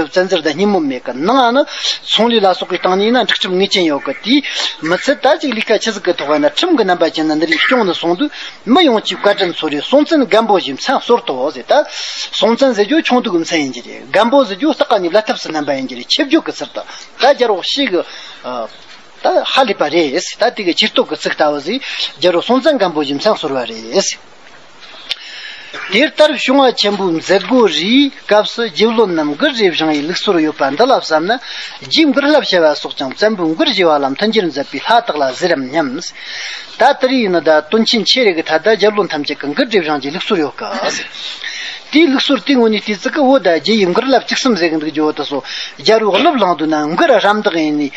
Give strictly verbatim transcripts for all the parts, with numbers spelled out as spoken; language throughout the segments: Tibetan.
བཙན་འཛུལ་དང་སྙི་མོ་མེད་གི། ནང་ན་ཚོང་ལས་ལ་སོགས་པའི་སྟེང་ནས་ན་འཁྲུག་ཁྲིམས་ངེས་ཅན་ཡོད་གི། དེའི་མི་ཚད་ད་ཅིག་ལས་ཀ་ཆི་ཟིག་གི་ཐོག་ན་ཁྲིམས་ཀྱི་རྣམ་པ་ཅན་ན་འདི་རིགས་སྐྱོང་ནས་སོང་དུས། མི་ཡོངས་ཀྱི་བཀའ་དྲིན་ཚོར་རེ། སྲོང་བཙན་སྒམ་པོ་བཞིན་མཚན་གསོལ་ཏོ་ཟེར། ད་སྲོང་བཙན་ཟེར་རྒྱུ་ཆུང་དུས་ཀྱི་མཚན་ཡིན་གྱི་རེད། སྒམ་པོ་ཟེར་རྒྱུ་སྟག་ག་ནས་བླ་ཐབས་སུ་བསྣན་པ་ཡིན་གྱི་རེད། ཆེ་བརྗོད་ཀྱི་ཚུལ་དུ་ད་རྒྱལ་པོ་ཤེས་གི། ད་ཧ་ལས་པ་རེད། ད་དེ་གི་ཆེ་བསྟོད་ཀྱི་ཚིག་ལྟ་བུ་ཟིག་རྒྱལ་པོ་སྲོང་བཙན་སྒམ་པོ་བཞིན་མཚན་གསོལ་བ་རེད། དེ་ལྟར་བྱུང་བ་ཆེན་པོའི་མཛད་སྒོ་རེའི་སྐབས་སུ་རྗེ་བློན་རྣམས་མགུར་རེ་བཞེངས་པའི་ལུགས་སྲོལ་ཡོད་པ་འདི་ལ་བསམ་ན། རྗེའི་མགུར་བསླབ་བྱ་བ་སོགས་ཀྱང་བཙན་པོའི་མགུར་ཞེས་པ་ལ་མཐུན་འགྱུར་མཛད་པའི་ལྷ་དག་ལ་གཟིགས་རམ་སྙམ། ད་དེ་རིང་ཡིན་ན་ད་དོན་ཆེན་ཆེ་རེ་གི་ཐད་ད་རྒྱལ་བློན་ཐམས་ཅད་ཀྱི་མགུར་རེ་བཞེངས་ཀྱི་ལུགས་སྲོལ་ཡོད་གི། དེའི་ལུགས་སྲོལ་དེ་ངོ་ནས་བལྟས་ཚིག་གི་འོ་ད་རྗེ་ཡི་མགུར་བསླབ་བཅུ་གསུམ་ཟེར་གི་འདུག་རྒྱུ་བོ་དེ་སོ། རྒྱལ་པོའི་གླུ་བླངས་འདུག་ན་མགུར་རམ་འདེགས་ཡིན་ནི།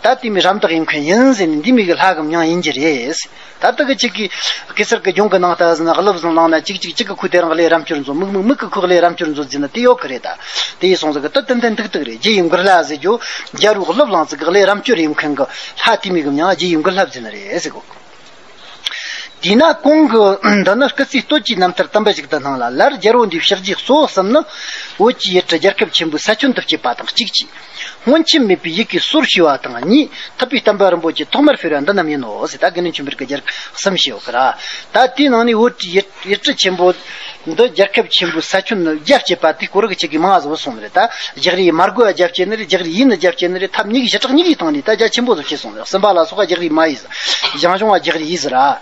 ད་དེ་མི་རམ་འདེགས་ཡིན་མཁན་ཡིན་ཟེར་ནི་འདི་མི་གི་ལྷ་གི་མྱིང་ཡིན་གྱི་རེད། ད་ལྟ་གི་ཅིག་གིས་གེ་སར་གི་ལྗོངས་གི་ནང་ལྟ་ཟིན་ན་གླུ་བཟང་བླངས་ན་ཅིག་ཅིག་ཅིག་གི་ཁུག་དེ་རང་གླུ་རམ་སྐྱོར་མཛོད། མིག་མིག་མིག་གི་ཁུག་གླུ་རམ་སྐྱོར་མཛོད་ཟེར་ན་དེ་ཡོད་གི་རེད། ད་དེ་ཡིས་སོང་ཟིག་གི་ད་ཏན་ཏན་ཏིག་ཏིག་རེད། རྗེ་ཡི་མགུར་བསླབ་ཟེར་རྒྱུ་རྒྱལ་པོའི་གླུ་བླངས་ཚིག་གི་གླུ་རམ་སྐྱོར་ཡིན་མཁན་གི་ལྷ་དེ་མི་གི་མྱིང་རྗེ་ཡི་མགུར་བསླབ་ཟེར་ནི་རེད་ཟེར་གོ། དེས་ན་གོང་གི་འདི་ནི་སྐུ་ཚེའི་སྟོད་ཀྱི་རྣམ་ཐར་དམ་པ་ཞིག་ཏུ་སྣང་ལ། ལར་རྒྱལ་པོ་འདིའི་ཕྱག་རྗེས་གཙོ་བོ་གསུམ་ནི། བོད་ཀྱི་ཡུལ་གྲུ་རྒྱལ་ཁབ་ཆེན་པོའི་ས་ཁྱོན་དུ་སྐྱེས་པ་དང་གཅིག་བྱས། སྔོན་ཆད་མེད་པའི་ཡི་གེའི་སྲོལ་ཕྱེ་བ་དང་གཉིས། ཐུབ་པའི་བསྟན་པ་རིན་པོ་ཆེ་ཐོག་མར་སྤེལ་བ་འདི་རྣམས་ཡིན་ནོ་ཟེར། ད་དགེ་འདུན་ཆོས་འཕེལ་གྱི་རྒྱལ་ཁབ་གསུམ་ཞེས་ཡོད་གི་ར། ད་དེའི་ནང་ནས་བོད་ཀྱི་ཡུལ་ཡུལ་གྲུ་ཆེན་པོ་འདི་རྒྱལ་ཁབ་ཆེན་པོའི་ས་ཁྱོན་ནི་རྒྱ་བསྐྱེད་པ་དེ་སྐོར་གྱི་ཆེད་ཀྱི་མང་ཟིག་གསུངས་རེད། ད་རྒྱག་རེས་མར་རྒོལ་བ་རྒྱ་བསྐྱེད་ནི་རེད། རྒྱག་རེས་ཡིན་ནི་རྒྱ་བསྐྱེད་ནི་རེད། ཐབས་གཉིས་ཀྱི་བྱེ་བྲག་གཉིས་ཀྱི་སྟེང་ནས་ད་རྒྱ་ཆེན་པོ་ཟིག་བསྐྱེད་སོང་རེད། སུམ་པ་ལ་སོགས་པ་རྒྱག་རེས་མ་ཡིས་ཟེར། ཞང་ཞུང་བ་རྒྱག་རེས་ཡིས་ཟེར་ར།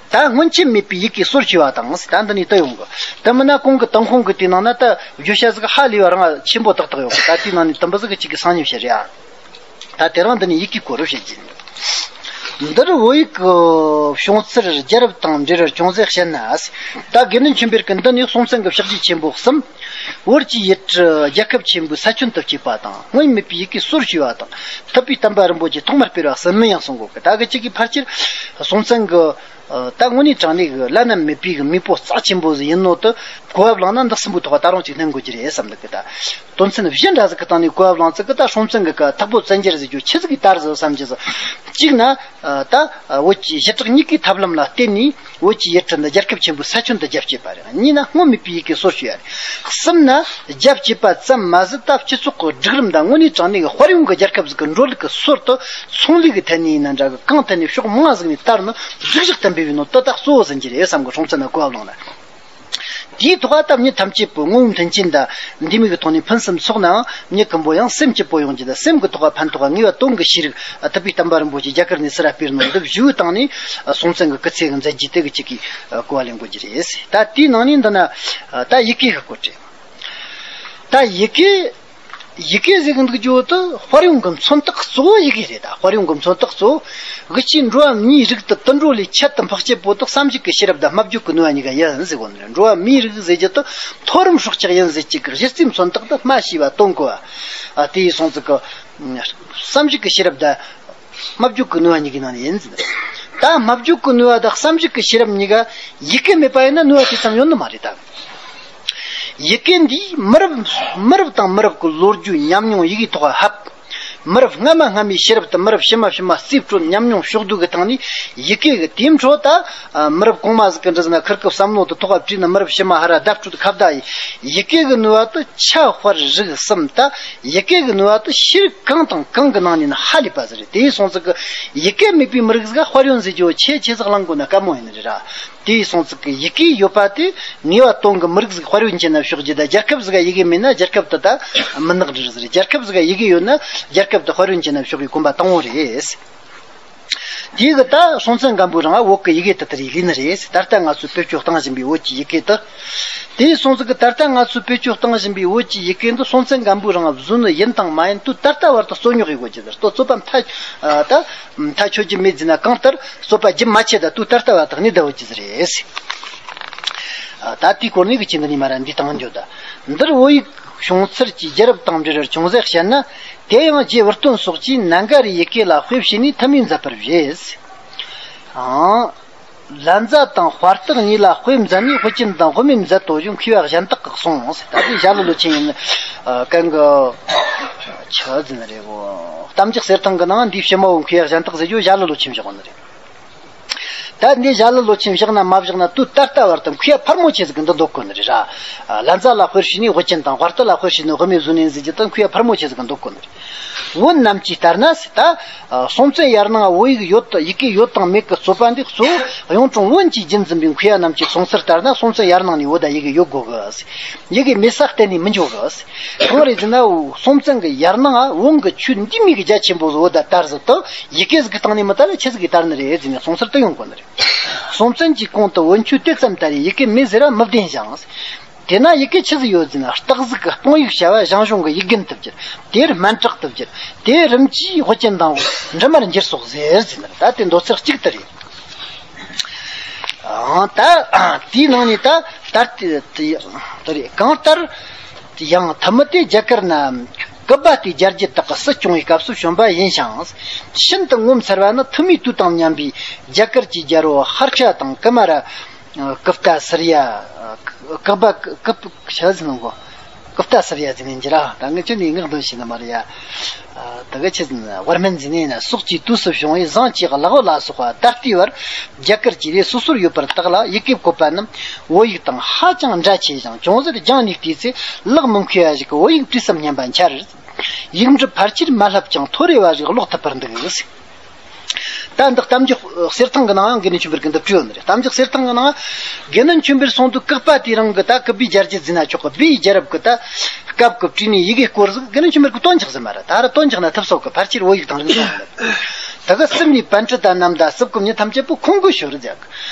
ད་སྔོན་ཆད་མེད་པའི་ཡི་གེའི་སྲོལ་ཕྱེ་བ་དང་ཟེར། ད་འདི་ནས་ད་ཡོང་གི། དེ་མིན་ན་གོང་གི་ཏུན་ཧོང་གི་དེའི་ནང་ན་ད་བརྗོད་བྱ་ཟིག་ཧ་ལས་པ་རང་ཆེན་པོ་ཏག་ཏག་ཡོང་གི། ད་དེའི་ནང་ནས་དུམ་བུ་ཟིག་གི་གཅིག་གི་སང་ཉིན་བཤད་རེད་ཨ། ད་དེ་རིང་འདི་ནས་ཡི་གེའི་སྐོར་བཤད་ཀྱི་ཡིན། འདིར་བོད་ཡིག་གི་བྱུང་ཚུལ་རྒྱལ་རབས་དང་འབྲེལ་བར་ཅུང་ཟད་བཤད་ན། ད་དགེ་འདུན་ཆོས་འཕེལ་གྱི་འདི་ནས་སྲོང་བཙན་གྱི་ཕྱག་རྗེས་ཆེན་པོ་གསུམ། བོད་ཀྱི་ཡུལ་གྲུ་རྒྱལ་ཁབ་ཆེན་པོའི་ས་ཁྱོན་དུ་སྐྱེས་པ་དང་། སྔོན་མེད་པའི་ཡི་གེའི་སྲོལ་ཕྱེ་བ་དང་། ཐུབ་པའི་བསྟན་པ་རིན་པོ་ཆེ་ཐོག་མར་སྤེལ་བ་གསུམ་མིན་ཡང་གསུང་གོ་གི། ད་གི་གཅིག་གིས་ཕལ་ཆེར་སྲོང་བཙན་གྱི་ད་དངོས་གནས་དྲང་གནས་ཀྱི་བླ་ན་མེད་པའི་གི་མེས་པོ་རྩ་ཆེན་པོ་ཟིག་ཡིན་ནོ་དེ་གོ་བ་བླངས་ན་འདི་གསུམ་པོའི་ཐོག་ད་རུང་ཅིག་བསྣན་དགོས་ཀྱི་རེད་བསམ་འདུག་གི། ད་དོན་ཚན་བཞི་འདྲ་ཟིག་གི་སྟེང་ནས་གོ་བ་བླངས་ཚིག་གི་ད་སྲོང་བཙན་གི་ཀ་དྭགས་པོ་བཙན་རྒྱལ་ཟེར་རྒྱུ་ཆི་ཟིག་གི་དར་ཟིག་བསམ་གྱི་ཟིག་གཅིག་ན་ད་བོད་ཀྱི་བྱེ་བྲག་གཉིས་ཀའི་ཐབས་ལམ་ལ་བརྟེན་ནས་བོད་ཀྱི་ཡུལ་གྲུ་འདི་རྒྱལ་ཁབ་ཆེན་པོའི་ས་ཁྱོན་དུ་རྒྱ་བསྐྱེད་པ་རེད། གཉིས་ན་སྔོན་མེད་པའི་ཡི་གེའི་སྲོལ་ཕྱེ་བ་རེད། གསུམ་ན་རྒྱ་བསྐྱེད་པ་ཙམ་མ་ཟད་ད་སྤྱི་ཚོགས་ཀྱི་སྒྲིག་རིམ་དང་དངོས་གནས་དྲང་གནས་ཀྱི་དཔལ་ཡོན་གྱི་རྒྱལ་ཁབ་ཟིག་གི་འགྲོ་ལུགས་ཀྱི་སྲོལ་དུ་ཚོང་ལས་ཀྱི་ཐད་ནས་ཡིན་ན་འདྲ་གི། གང་ཐད་ནས་ཕྱོགས་མང་ཟིག་ནས་དར་ནི་སྒྲིག་གཞི་ལྟ་བུ་ཡིན་ནོ་དེ་ད་གཙོ་བོ་ཟིན་གྱི་རེད་བསམ་གི། སྲོང་བཙན་ན་གོ་བ་བླངས་ན། དེའི་ཐོག་ལ་ད་མྱི་ཐམས་ཅད་པོ་ངོ་བོ་མཐུན་རྐྱེན་དང་འདི་མིན་གྱི་ཐོག་ནས་ཕུན་སུམ་ཚོགས་ནའང་མྱི་ཀུན་པོ་ཡང་སེམས་སྐྱིད་པོ་ཡོང་རྒྱུ་དང་། སེམས་ཀྱི་ཐོག་ལ་ཕན་ཐོགས་ངེས་པ་དོན་གྱི་ཤེས་རིག་ཐུབ་པའི་བསྟན་པ་རིན་པོ་ཆེ་རྒྱ་གར་ནས་ཚུར་སྤེལ་ནོ་འདི་བཞིའི་སྟེང་ནས་སྲོང་བཙན་གྱི་སྐུ་ཚེ་གི་མཛད་རྗེས་དེ་གི་གཅིག་གིས་གོ་བ་ལེན་དགོས་ཀྱི་རེད། ད་དེའི་ནང་ནས་འདི་ན་ད་ཡི་གེ་གི་སྐོར་རེད། ད་ཡི་གེ་ཡི་གེ་ཟེར་གི་འདུག་རྒྱུ་དེ་དཔལ་ཡོན་གྱི་མཚོན་རྟགས་གཙོ་བོ་ཡི་གེ་རེད། ད་དཔལ་ཡོན་གྱི་མཚོན་རྟགས་གཙོ་བོ་གི་ཆེས་འགྲོ་བ་མིའི་རིགས་དེ་དུད་འགྲོ་ལས་ཁྱད་དུ་འཕགས་ཆེད་པོ་དེ་བསམ་གཞིག་གི་ཤེས་རབ་དང་སྨྲ་བརྗོད་ཀྱི་ནུས་པ་གཉིས་ཀ་ཡིན་ཟེར་གོ་ནི་རེད། འགྲོ་བ་མིའི་རིགས་ཟེར་རྒྱུ་དེ་མཐོ་རིམ་སྲོག་ཆགས་ཡིན་ཟེར་གཅིག་གི་གཞི་རྩའི་མཚོན་རྟགས་དེ་སྨྲ་ཤེས་པ་དོན་གོ་བ། ཨ་དེ་ཡིས་སོང་ཙིག་གི་བསམ་གཞིག་གི་ཤེས་རབ་དང་སྨྲ་བརྗོད་ཀྱི་ནུས་པ་གཉིས་ཀའི་ནང་ནས་ཡིན་ཟེར། ད་སྨྲ་བརྗོད་ཀྱི་ནུས་པ་དང་བསམ་གཞིག་གི་ཤེས་རབ་གཉིས་ཀ་ཡི་གེ་མེད་པ་ཡིན་ན་ནུས་པ་དེ་ཙམ་ཡོད་ནི་མ་རེད་ད། ཡི་གེ་འདིས་མི་རབས་མི་རབས་དང་མི་རབས་ཀྱི་ལོ་རྒྱུས་ཉམས་མྱོང་ཡི་གེའི་ཐོག་ལ་ཕབ། མི་རབས་སྔ་མ་སྔ་མའི་ཤེས་རབ་དེ་མི་རབས་ཕྱི་མ་ཕྱི་མ་རྩིས་སྤྲོད་ཉམས་མྱོང་ཕྱོགས་བསྡུས་ཀྱི་སྟེང་ནས་ཡི་གེ་གི་དེའི་འཕྲོ་ད་མི་རབས་གོང་མ་ཟིག་གི་འདྲ་ཟེར་ན་ཁིར་གི་བསམ་བློ་དེ་ཐོག་ལ་བྲིས་ན་མི་རབས་ཕྱི་མ་ཧ་ར་བརྡ་སྤྲོད་ཁ་བརྡ་ཡི་ཡི་གེ་གི་ནུས་པ་དེ་ཆ་དཔལ་རིག་གསུམ་ད་ཡི་གེ་གི་ནུས་པ་དེ་ཤེས་རིག་གང་དང་གང་གི་ནང་ནས་ནི་ཧ་ལས་པ་ཟིག་རེད། དེ་ཡིན་སོང་ཙིག་གི་ཡི་གེ་མེད་པའི་མི་རིགས་ཟིག་ག་དཔལ་ཡོན་ཟེར་རྒྱུ་ཆེ་ཆེ་ཟིག་བླང་དགོས་ན་དཀའ་མོ་ཡིན་ནི་རེད་ར། དེ་ཡིན་སོང་ཙིག་གི་ཡི་གེ་ཡོད་པ་དེ་ངེས་པ་དོན་གི་མི་རིགས་ཟིག་དཔལ་ཡོན་ཅན་ན་ཕྱོགས་རྒྱུ་དང་། རྒྱལ་ཁབ་ཟིག་ག་ཡི་གེ་མེད་ན་རྒྱལ་ཁབ་དེ་ད་མི་ནག་རིལ་ཟིག་རེད། རྒྱལ་ཁབ་ཟིག་ག་ཡི་གེ་ཡོད་ན་རྒྱལ་ཁབ་དེ་དཔལ་ཡོན་ཅན་ན་ཕྱོགས་པའི་གོམ་པ་དང་པོ་རེད། དེ་གི་ད་སྲོང་བཙན་སྒམ་པོའི་རིང་བོད་གི་ཡི་གེ་དེ་དེ་རིགས་ལས་ནི་རེད། ད་ལྟ་ང་ཚོས་བེད་སྤྱོད་བཏང་བཞིན་པའི་བོད་ཀྱི་ཡི་གེ་དེ། དེ་ཡིན་སོང་ཙིག་གི་ད་ལྟ་ང་ཚོས་བེད་སྤྱོད་བཏང་བཞིན་པའི་བོད་ཀྱི་ཡི་གེ་འདི་སྲོང་བཙན་སྒམ་པོའི་རིང་བཟོས་ནི་ཡིན་དང་མ་ཡིན་དུས་ད་ལྟ་བར་དུ་རྩོད་རྙོག་ཡོད་དགོས་ཀྱི་རེད། རྩོད་པ་མཐའ་ད་མཐའ་ཆོད་ཀྱི་མེད་ཟེར་ན་གང་ལྟར་རྩོད་པ་རྒྱུན་མ་ཆད་ད་དུས་ད་ལྟ་བར་དུ་གནས་བསྡད་ཡོད་ཀྱི་རེད། ད་དེའི་སྐོར་ནས་གི་ཆེད་འདི་ནས་མ་ར་འདི་བཏང་འགྱོ་ད། འདིར་བོད་ཡིག་བྱུང་ཚུལ་གྱི་རྒྱལ་རབས་དང་འབྲེལ་བར་ཅུང་ཟད་བཤད་ན། དེ་ཡང་རྗེ་འུར་སྟོན་སོགས་ཀྱིས་ནན་ག་རའི་ཡི་གེ་ལ་དཔེ་བྱས་ནས་ཐུ་མིས་མཛད་པར་བཞེད། ཨང་། ལཉྫ་དང་དཔལ་སྟག་གཉིས་ལ་དཔེ་མཛད་ནས་དཔེ་ཅན་དང་དབུ་མེད་མཛད་དོ་ཞེས་མཁས་པ་གཞན་དག་གིས་གསུངས། ད་དེ་ཞྭ་ལུ་ལོ་ཆེན་ཡིན། ཨ། གན་གི་ཆི་ཟེར་ནི་རེད་གོ། གཏམ་རྒྱུད་གསེར་ཐང་གི་ནང་འདིའི་ཕྱི་མ་བོ་མཁས་པ་གཞན་དག་ཟེར་རྒྱུ་ཞྭ་ལུ་ལོ་ཆེན་བཞག་པ་ནི་རེད། ད་འདི་ཞྭ་ལུ་ལོ་ཆེན་བཞག་ན་མ་བཞག་ན་དུས་ད་ལྟ་བར་དུ་མཁས་པ་ཕལ་མོ་ཆེ་ཟིག་གི་འདི་འདོད་གོ་ནི་རེད་ར། ལན་ཚྭ་ལ་དཔེར་བྱས་ནས་དབུ་ཅན་དང་དབལ་ཏི་ལ་དཔེར་བྱས་ནས་དབུ་མའི་གཟུགས་བརྙན་ཟེར་རྒྱུ་དང་མཁས་པ་ཕལ་མོ་ཆེ་ཟིག་གི་འདོད་གོ་ནི་རེད། བོན་རྣམས་ཀྱིས་ལྟར་ན་ཟེར་ད། སྲོང་བཙན་ཡར་ནང་བོད་ཡིག་ཡོད་ཡི་གེ་ཡོད་དང་མེད་ཀྱི་རྩོད་པ་འདི་གཙོ་བོ་གཡུང་དྲུང་བོན་གྱིས་རྒྱུན་འཛིན་པའི་མཁས་པ་རྣམས་ཀྱི་གསུང་ཚུལ་ལྟར་ན་སྲོང་བཙན་ཡར་ནང་ནས་བོད་ད་ཡི་གེ་ཡོད་དགོས་གི་ཟེར། ཡི་གེ་མེད་ས་གཏན་ནས་མི་འཇོག་གི་ཟེར། གང་རེད་ཟེར་ན་སྲོང་བཙན་གྱི་ཡར་ནང་བོན་གྱི་ཆོས་འདི་མོ་གི་རྒྱ་ཆེན་པོ་བོད་ད་དར་ཟིག་ཏུ་ཡི་གེ་ཟིག་གི་སྟེང་ནས་མི་དར་ལ་ཆི་ཟིག་གིས་དར་ནི་རེད་ཟེར་ནས་གསུང་ཚུལ་དུ་ཡོང་གོ་ནི་རེད། སྲོང་བཙན་གྱི་གོང་དུ་བོན་ཆོས་དེ་ཙམ་དར་ཡི་གེ་མེད་ཟེར་ར་མི་བདེན་ཞིང་། དེ་ན་ཡི་གེ་ཆི་ཟིག་ཡོད་ཟེར་ན་སྟག་གཟིག་གི་སྤང་ཡིག་བྱ་བ་ཞང་ཞུང་གི་ཡིག་རྒྱུན་དུ་བསྒྱུར། དེར་སྨན་གྲགས་དུ་བསྒྱུར། དེ་རིམ་གྱིས་དབུ་ཅན་དང་འབྲི་མར་འགྱུར་སོགས་ཟེར་ཟེར་ནི་རེད། ད་དེ་འདོད་ཚུལ་གཅིག་དེ་རེད། ཨང་ད་དེའི་ནང་ནས་ད་ད་ལྟ་དེ་རེད། གང་ལྟར་ཡང་ཐུ་མི་དེ་རྒྱ་གར་ན་ཀུ་པ་ཏིའི་རྒྱལ་རྒྱུད་དག་གི་སྲིད་སྐྱོང་བའི་སྐབས་སུ་བྱོན་པ་ཡིན་ཞིང་། ཤིན་ཏུ་ངོ་མཚར་བ་ནི་ཐུ་མིའི་དུས་དང་མཉམ་པའི་རྒྱ་གར་གྱི་རྒྱལ་པོ་ཧར་ཤ་དང་ཀུ་མ་ར་ཀུབ་ཏ་སི་རི་ཡ། ཀུ་པ་ཀུབ་ཤ་ཟེར་ནོ་གོ། ཀུབ་ཏ་སི་རི་ཡ་ཟེར་ནས་འགྱུར་ར། ད་ངས་ཁྱོད་ནས་ངག་འདོན་ཤེས་ནི་མ་རེད་ཡ། ད་ག་ཆི་ཟེར་ན་བར་སྨན་ཟེར་ནས་ན་སོགས་ཀྱི་དུས་སུ་བྱུང་བའི་ཟངས་ཀྱི་གླག་པ་ལ་སོགས་པ་ད་ལྟའི་བར་རྒྱ་གར་གྱི་རིགས་སོ་སོར་ཡོད་པར་བརྟག་ལ་ཡི་གེ་བཀོད་པ་རྣམས་བོད་ཡིག་དང་ཧ་ཅང་འདྲ་ཆེ་ཞིང་ཅུང་ཟད་སྦྱངས་ནས་བལྟས་ཚེ་ལག་མི་མཁས་པ་ཞིག་གིས་བོད་ཡིག་བྲིས་སམ་སྙམ་པ་འཆར། ཡིག་འབྲུ་ཕལ་ཆེར་མ་བསླབས་ཀྱང་ཐོ་རེ་བ་ཞིག་ཀློག་ཐུབ་པར་འདུག་ད་འདི་གཏམ་རྒྱུད་གསེར་ཐང་གི་ནང་ཡང་དགེ་འདུན་ཆོས་འཕེལ་གྱིས་འདི་བྲིས་ཡོད་ནི་རེད། གཏམ་རྒྱུད་གསེར་ཐང་གི་ནང་དགེ་འདུན་ཆོས་འཕེལ་གསུང་དུས་ཀུ་པ་ཏི་རང་གི་ད་ཀུ་པའི་རྒྱལ་རྒྱུད་ཟེར་ན་ཆོག་གི། བོད་ཡིག་རྒྱལ་རབས་ཀྱི་ད་སྐབས་ཀྱི་བྲིས་ནས་ཡི་གེ་སྐོར་ཟིག་དགེ་འདུན་ཆོས་འཕེལ་གྱིས་བཏོན་ཆོག་ཟེར་མ་རེད། ད་ར་བཏོན་ཆོག་ན་ཐུབ་སོགས་ཀྱི་ཕལ་ཆེར་བོད་ཡིག་དང་རིག་གཞུང་ཡིན་ནི། ད་གི་སྲིབ་ནས་པཎྜི་ཏ་རྣམས་དང་སྲིབ་གི་མྱི་ཐམས་ཅད་པོ་ཁོང་གི་ཤོར་རྒྱག་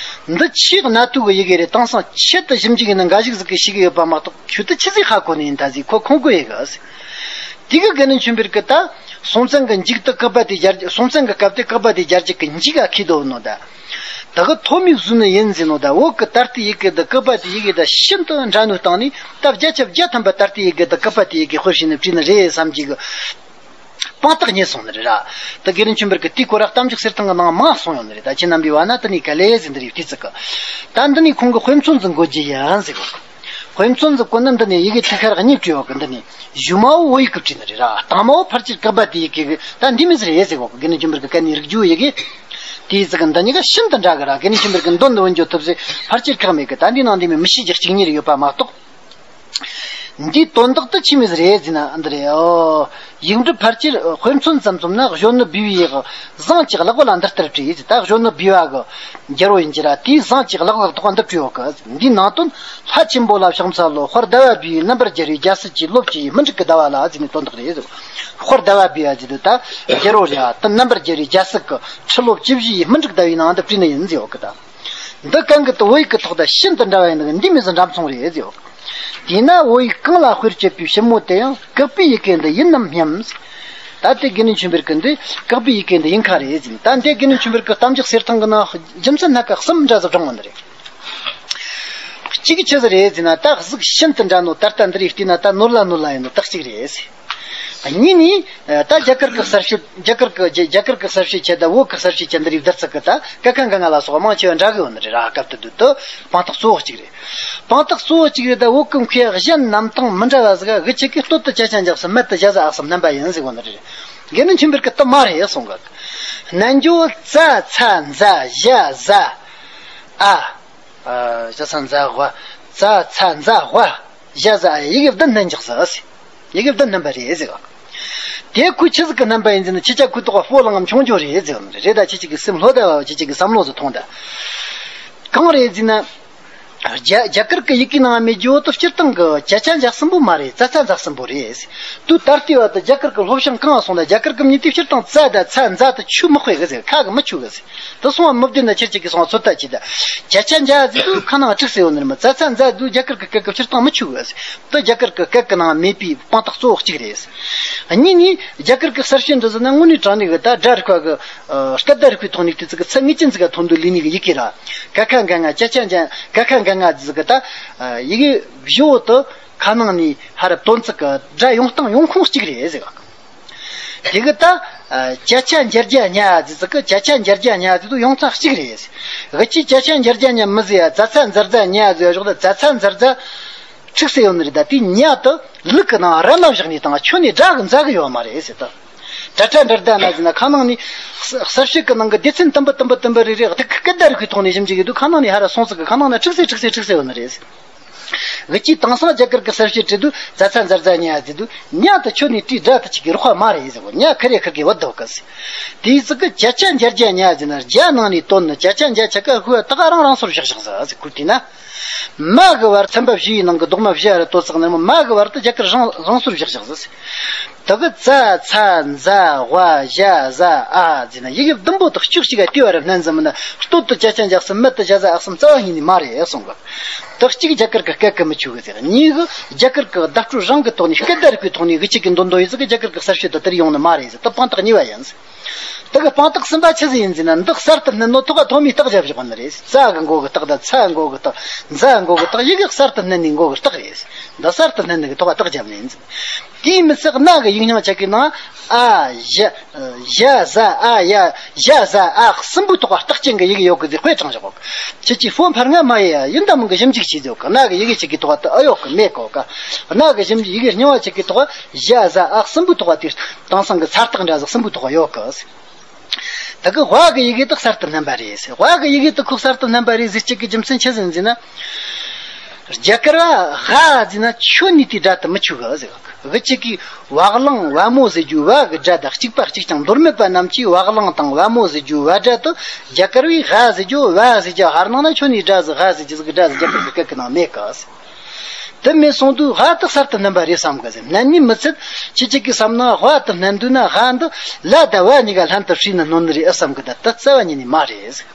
གི། འདི་ཆེས་གནའ་དུས་ཀྱི་ཡི་གེ་རེད། དེང་སང་ཆེད་དུ་ཞིབ་འཇུག་ཡིན་ན་འགའ་ཞིག་ཟིག་གིས་ཤེས་གི་ཡོད་པ་མ་གཏོགས་ཁྱོད་དུ་ཆི་ཟིག་ཧ་གོ་ནི་ཡིན་ད་ཟིག་ཁོ་ཁོང་གི་ཡི་གེ་ཟིག་དེ་གི་དགེ་འདུན་ཆོས་འཕེལ་གྱིས་ད་སྲོང་བཙན་གྱི་མཇུག་ཏུ་ཀུ་པ་ཏི་རྒྱལ་རྒྱུད། སྲོང་བཙན་གྱི་སྐབས་དེ་ཀུ་པ་ཏི་རྒྱལ་རྒྱུད་ཀྱི་མཇུག་ག་ཁེལ་འདུག་ནོ་ད། ད་གི་ཐོ་མི་བཟོས་ནི་ཡིན་ཟེར་ནོ་ད། བོད་ཀྱི་ད་ལྟའི་ཡི་གེ་དང་ཀུ་པ་ཏི་ཡི་གེ་དང་ཤིན་ཏུ་འདྲ་ནོ་སྟེང་ནས་ད་བརྒྱ་ཆ་བརྒྱ་ཐམ་པ་ད་ལྟའི་ཡི་གེ་དང་ཀུ་པ་ཏི་ཡི་གེ་དཔེར་བྱས་ནས་བྲིས་ནི་རེད་བསམ་གྱི་གི་དཔང་རྟགས་རྙེད་སོང་ནི་རེད་ར། ད་དགེ་འདུན་ཆོས་འཕེལ་གྱིས་དེའི་སྐོར་ར་གཏམ་རྒྱུད་གསེར་ཐང་གི་ནང་མང་གསུངས་ཡོད་ནི་རེད། ད་ཁྱེད་རྣམ་པས་བ་ན་དེ་ནས་ག་ལེ་ཟེར་འདི་རེད་བལྟས་ཚིག་གི། ད་འདི་ནས་ཁོང་གིས་དཔེ་མཚོན་ཟིག་འགོད་རྒྱུ་ཡིན་ཟེར་གོ། དཔེ་མཚོན་ཟིག་གོ་ན་འདི་ནས་ཡི་གེ་ཐིག་ཤར་གཉིས་བྲིས་ཡོད་གི། འདི་ནས་གཞུག་མ་བོ་བོད་ཡིག་གིས་བྲིས་ནི་རེད་ར། དང་མ་བོ་ཕལ་ཆེར་ཀུ་པ་ཏི་ཡི་གེ་གི་ད་འདི་མོ་ཟིག་རེད་ཟེར་གོ་གི། དགེ་འདུན་ཆོས་འཕེལ་གྱི་སྐད་ནས་རིག་རྒྱུ་ཡི་གེ་དེའི་ཟིག་གི་འདི་གཉིས་ཀ་ཤིན་ཏུ་འདྲ་གི་ར། དགེ་འདུན་ཆོས་འཕེལ་གྱིས་འདོན་འདོན་འཇོག་ཐུབ་ཟེར་ཕལ་ཆེར་ཁག་མེད་གི། ད་འདི་ནང་འདི་མོ་མི་ཤེས་རྒྱུ་གཅིག་གཉིས་རེ་ཡོད་པ་མ་གཏོགས། འདིའི་དོན་དག་དེ་ཆི་མོ་ཟིག་རེད་ཟེར་ན་འདི་རེད། ཨོ། ཡིག་འབྲུ་ཕལ་ཆེར་དཔེ་མཚོན་ཙམ་བཙུམ་ན་གཞོན་ནུ་བི་བའི་ཡི་གེ་ཟངས་ཀྱི་གླག་པ་ལ་འདི་ལྟར་བྲིས་ཟེར། ད་གཞོན་ནུ་བི་བ་གི་རྒྱལ་པོ་ཡིན་གྱི་ར། དེའི་ཟངས་ཀྱི་གླག་པ་ཐོག་འདི་བྲིས་ཡོད་གི། འདིའི་ནང་དོན་ལྷ་ཆེན་པོ་ལ་ཕྱག་འཚལ་ལོ། དཔལ་ཟླ་བ་བི་བའི་རྣམ་པར་རྒྱལ་བའི་རྒྱལ་སྲིད་ཀྱི་ལོ་བཅུ་ཡི་སྨིན་དྲུག་གི་ཟླ་བ་ལ་ཟེར་ནས་དོན་དག་རེད་ཟེར། དཔལ་ཟླ་བ་བི་བ་ཟེར་དུས་ད་རྒྱལ་པོ་རེད་ཨ། ད་རྣམ་པར་རྒྱལ་བའི་རྒྱལ་སྲིད་ཀྱི་ཁྲི་ལོ་བཅུ་བཞི་ཡི་སྨིན་དྲུག་ཟླ་བའི་ནང་དུ་བྲིས་ནི་ཡིན་ཟེར་ཡོད་གི་ད། འདི་གང་གི་དུ་བོད་ཡིག་གི་ཐོག་དང་ཤིན་ཏུ་འདྲ་བ་ཡིན་ནི་འདི་མོ་ཟིག་འདྲ་མཚུངས་རེད་ཟེར་ཡོད་གི། དེས་ན་བོད་ཡིག་གང་ལ་དཔེར་བྱེད་པའི་ཞིབ་མོ་དེ་ཡང་ཀུ་པའི་ཡི་གེ་འདི་ཡིན་ནམ་སྙམ། ད་དེ་དགེ་འདུན་ཆོས་འཕེལ་གྱིས་འདི་ཀུ་པའི་ཡི་གེ་འདི་ཡིན་ཁ་རེད་ཟེར། ད་འདི་དགེ་འདུན་ཆོས་འཕེལ་གྱི་གཏམ་རྒྱུད་གསེར་ཐང་གི་ནང་རྒྱུ་མཚན་སྣ་ཁ་གསུམ་འདྲ་ཟིག་བགྲངས་ཡོད་ནི་རེད། གཅིག་ཆི་ཟིག་རེད་ཟེར་ན་ད་གཟུགས་ཤིན་ཏུ་འདྲ་ནོ་ད་ལྟ་འདི་རིགས་བལྟས་ན་ད་ནོར་ལ་ནོར་ལ་ཡིན་ནོ་ད་གཅིག་རེད་ཟེར། གཉིས་ནི། ད་རྒྱ་གར་གྱི་གསར་བཤད། རྒྱ་གར་གྱི་རྒྱ་རྒྱ་གར་གྱི་གསར་བཤད་ཅན་དང་བོད་ཀྱི་གསར་བཤད་ཅན་འདི་རིགས་བསྡུར་ཚུལ་གྱི་ད་ཀ་ཁ་ག་ང་ལ་སོགས་མང་ཆེ་བ་འདྲ་གི་ཡོད་ནི་རེད་ར། སྐབས་དེ་དུས་དུ་དཔང་རྟགས་གཙོ་བོ་གཅིག་རེད། དཔང་རྟགས་གཙོ་བོ་གཅིག་རེད། ད་བོད་ཀྱི་མཁས་པ་གཞན་རྣམས་དང་མི་འདྲ་བ་ཟིག་ག་གི་ཆེད་ཀྱི་སྟོད་དུ་ཅ་ཆ་འཇགས་སམ་སྨད་དུ་ཞ་ཟ་ཨག་སམ་རྣམ་པ་ཡིན་ཟེར་གོ་ནི་རེད། དགེ་འདུན་ཆོས་འཕེལ་གྱིས་དེ་མ་རེད་གསུང་གི། རྣལ་འབྱོར་ཙ་ཚ་ཛ་ཞ་ཟ་ཨ། ཨ། ཞ་ས་ཛ་ཝ། ཙ་ཚ་ཛ་ཝ། ཞ་ཟ་ཨ། ཡི་གེ་བདུན་སྣོན་འཇོག་ཟེར། ཡི་གེ་བདུན་སྣོན་པ་རེད་ཟེར་བ། དེ་ཁོས་ཆི་ཟིག་གི་སྣོན་པ་ཡིན་ཟེར་ན་ཁྱེད་ཅག་ཁོའི་ཐོག་སྤོ་ལངས་ངམ་ཆུང་ཆུང་རེད་ཟེར་བ་རེད། ད་ཁྱེད་ཅག་གི་སེམས་ལྷོད་ད་བ། ཁྱེད་ཅག་གི་བསམ་བློ་ཟིག་ཐོངས་ད། གང་རེད་ཟེར་ན། རྒྱ་རྒྱ་གར་གི་ཡི་གེ་ནང་མེད་རྒྱུ་དེ་སྤྱིར་བཏང་གི་ཅ་ཆ་འཇགས་སམ་པོ་མ་རེད། ཙ་ཚ་འཇགས་སམ་པོ་རེད། དུས་ད་ལྟའི་བར་དུ་རྒྱ་གར་གི་སློབ་སྦྱོང་གང་སོང་ན་རྒྱ་གར་གི་མྱི་དེ་སྤྱིར་བཏང་ཙ་དང་ཚ་ཛ་དེ་ཆུ་མི་དཔེ་གི་ཟེར། ཁ་གི་མི་ཆུ་གི་ཟེར། དེ་སོང་བ་མི་བདེན་ན་ཁྱེད་ཅག་གིས་སོང་བ་ཚོད་ལྟ་གྱིས་ད། ཅ་ཆ་འཇགས་ཟེར་དུས་ཁ་ནང་དྲུག་ཟེར་ཡོད་ནི་རེད་མ། ཙ་ཚ་ཛ་དུས་རྒྱ་གར་གི་སྐད་གི་སྤྱིར་བཏང་མི་ཆུ་གི་ཟེར། དེ་རྒྱ་གར་གི་སྐད་གི་ནང་མེད་པའི་དཔང་རྟགས་གཙོ་བོ་གཅིག་རེད། གཉིས་ནི་རྒྱ་གར་གི་གསར་བཤད་འདི་ཟེར་ན་དངོས་གནས་དྲང་གནས་གི་ད་སྒྲ་རིག་པ་གི། ཨ། སྐད་བརྡ་རིག་པའི་ཐོག་ནས་བལྟས་ཚེ་གི་ཚད་ངེས་ཅན་ཟིག་ག་ཐོན་འདུག་ལས་ནི་གི་ཡི་གེ་ར། ཀ་ཁ་ག་ང་ཅ་ཆ་འཇགས། ཀ་ཁ་ག་ང་ཟིག་གི་ད། ཨ། ཡི་གེ་བཞི་བོ་དེ་ཁ་ནང་ནས་ཧ་ར་དོན་ཚིག་གི་སྒྲ་ཡོང་སྟངས་ཡོང་ཁུངས་གཅིག་རེད་ཟེར་གི། དེ་གི་ད། ཨ། ཅ་ཆ་འགྱུར་རྒྱ་ཉ་ཟེར་ཟིག་གི། ཅ་ཆ་འགྱུར་རྒྱ་ཉ་ཟེར་དུས་ཡོང་སྟངས་གཅིག་རེད། གི་ཅི་ཅ་ཆ་འགྱུར་རྒྱ་ཉ་མི་ཟེར་ཡ། ཙ་ཚ་འཛར་ཛ་ཉ་ཟེར་ཡ་ཞོག་ད། ཙ་ཚ་འཛར་ཛ་དྲུག་ཟེར་ཡོད་ནི་རེད། ད་དེ་ཉ་དེ་ལུག་གི་ནང་ར་མ་བཞག་ནས་དང་ཁྱོན་ནས་སྒྲ་གི་འཛག་གི་ཡོད་མ་རེད་ཟེར་ད། དྲ་དྲ་འདྲ་ཟླ་ན་ཟིན་ན་ཁ་ནང་ནས་གསར་བཤད་ཀྱི་ནང་གི་སྡེ་ཚན་དུམ་བུ་དུམ་བུ་དུམ་བུ་རེ་རེ་སྡེ་ཁུལ་སྐད་བརྡ་རིག་པའི་ཐོག་ནས་ཞིབ་འཇུག་གི་འདུག་ཁ་ནང་ནས་ཧ་ར་སོང་ཙིག་གི་ཁ་ནང་ན་ཁྲིག་སེ་ཁྲིག་སེ་ཁྲིག་སེ་ཡོད་ནི་རེད། གི་ཅིག་དེང་སང་རྒྱ་གར་གི་གསར་བཤད་བྲིས་དུས་ཛ་ཚ་ཛར་ཛ་ཉ་ཟེར་དུས་ཉ་དེ་ཁྱོད་ནས་བྲིས་སྒྲ་དེ་ཅིག་གི་རོགས་པ་མ་རེད་ཟེར་གོ་ཉ་ཁ་རེ་ཁ་གི་བུད་འདུག་གི་ཟེར། དེའི་ཙི་གི་བརྒྱ་ཆ་བརྒྱ་བརྒྱ་ཉ་ཟེར་ན་བརྒྱ་ནང་ནས་དོན་ནི་བརྒྱ་ཆ་བརྒྱ་ཆ་ག་ཧུ་ད་ག་རང་རང་སོར་བཞག་བཞག་ཟེར་ཟེར་ཁུར་དེ་ན། མ་གི་བར་ཚན་པ་བཞི་ཡི་ནང་གི་ལྡོག་མ་བཞི་ཡ་ར་དོ་ཙག་ནི་མ་གི་བར་དུ་རྒྱ་གར་རང་རང་སོར་བཞག་བཞག་ཟེར། དེ་གི་ཙ་ཚ་ཛ་ཝ་ཞ་ཟ་ཨ་ཟེར་ན་ཡི་གེ་བདུན་པོ་དག་ཅུག་ཅིག་ག་ལྟེ་བ་ར་སྣན་ཟིན་མིན་ན་སྟོད་དུ་ཅ་ཆ་འཇག་སུ་མེད་དུ་ཞ་ཟ་ཨག་སུམ་རྩ་བ་ཉིད་ནས་མ་རེད་གསུང་གི། དག་གཅིག་རྒྱ་གར་གི་སྐད་གི་མི་ཆུག་གི་ཟེར། གཉིས་གི་རྒྱ་གར་གི་བརྡ་སྤྲོད་རང་གི་ཐོག་ནས་སྐད་བརྡ་རིག་པའི་ཐོག་ནས་གི་གཅིག་གི་འདོན་འདོན་ཡི་ཟིག་གི་རྒྱ་གར་གི་གསར་བཤད་དུ་དེར་ཡོང་ནི་མ་རེད་ཟེར། དེ་དཔང་རྟགས་གཉིས་པ་ཡིན་ཟེར། དེ་གི་དཔང་རྟགས་གསུམ་པ་ཆི་ཟིག་ཡིན་ཟེར་ན་འདི་གསར་དུ་བསྣན་ནོ་ཐོག་ག་ཐོག་མའི་རྟགས་རྒྱབ་བཞག་ནི་རེད། ཙ་གི་མགོ་གི་རྟགས་དང་ཚ་མགོ་གི་རྟགས་ཛ་མགོ་གི་རྟགས་ཡི་གེ་གསར་དུ་བསྣན་ནི་མགོ་གི་རྟགས་རེད། འདི་གསར་དུ་བསྣན་ནི་གི་ཐོག་ག་རྟགས་རྒྱབ་ནི་ཡིན་ཟེར། དེའི་མི་ཚད་གནའ་གི་ཡིག་རྙིང་ཆ་གི་ནང་ཨ་ཞ་ཞ་ཟ་ཨ་ཡ་ཞ་ཟ་ཨ་གསུམ་པོའི་ཐོག་ག་རྟགས་ཅན་གི་ཡི་གེ་ཡོད་གི་ཟེར་དཔེ་དྲངས་བཞག་གོ། ཁྱེད་ཀྱིས་ཧྥོན་འཕར་ང་མ་ཡ་ཡིན་ད་མིན་གི་ཞིབ་འཇུག་བྱས་ཟེར་གི། གནའ་གི་ཡི་གེ་ཆ་གི་ཐོག་ག་དེ་ཨ་ཡོད་གི་མེད་གོ་ག། གནའ་གི་ཞིབ་འཇུག་ཡི་གེ་རྙིང་བ་ཆ་གི་ཐོག་ག་ཞ་ཟ་ཨ་གསུམ་པོའི་ཐོག་ག་དེ་དེང་སང་གི་ཚ་རྟགས་འདྲ་ཟིག་གསུམ་པོའི་ཐོག་ག་ཡོད་གི། ད་གི་ཝ་གི་ཡི་གེ་དག་གསར་དུ་བསྣན་པ་རེད་ཟེར། ཝ་གི་ཡི་གེ་དག་ཁོ་གསར་དུ་བསྣན་པ་རེད་ཟེར་གཅིག་གི་རྒྱུ་མཚན་ཆི་ཟིག་ཟེར་ན། རྒྱ་གར་བ་ཧ་ཟེར་ན་ཆོ་ནི་དེ་སྒྲ་དུ་མི་ཆུག་གི་ཟེར། གི་གཅིག་གིས་བ་གླང་བ་མོ་ཟེར་རྒྱུ་བ་གི་སྒྲ་དང་གཅིག་པ་གཅིག་ཀྱང་འདོར་མེད་པ་རྣམས་ཀྱིས་བ་གླང་དང་བ་མོ་ཟེར་རྒྱུ་བ་སྒྲ་དུ་རྒྱ་གར་བས་ཧ་ཟེར་རྒྱུ་བ་ཟེར་རྒྱུ་ཧར་ནང་ན་ཆོ་ནི་སྒྲ་ཟིག་ཧ་ཟེར་རྒྱུ་ཟིག་གི་སྒྲ་ཟིག་རྒྱ་གར་གི་སྐད་གི་ནང་མེད་གི་ཟེར། དེ་མིན་སོང་དུས་ཧ་དེ་གསར་དུ་བསྣན་པ་རེད་བསམ་གི་ཟེར། བསྣན་ནི་མི་ཚད་ཁྱེད་ཅག་གིས་བསམ་ན་ཧ་དེ་བསྣན་དུས་ན་ཧ་འདི་ལ་དང་བ་གཉིས་ཀ་ལྷན་དུ་བསྲེས་ནས་སྣོན་ནི་རེད་ཨེ་བསམ་གི། ད་དེ་རྩ་བ་ཉིད་ནས་མ་རེད་ཟེར།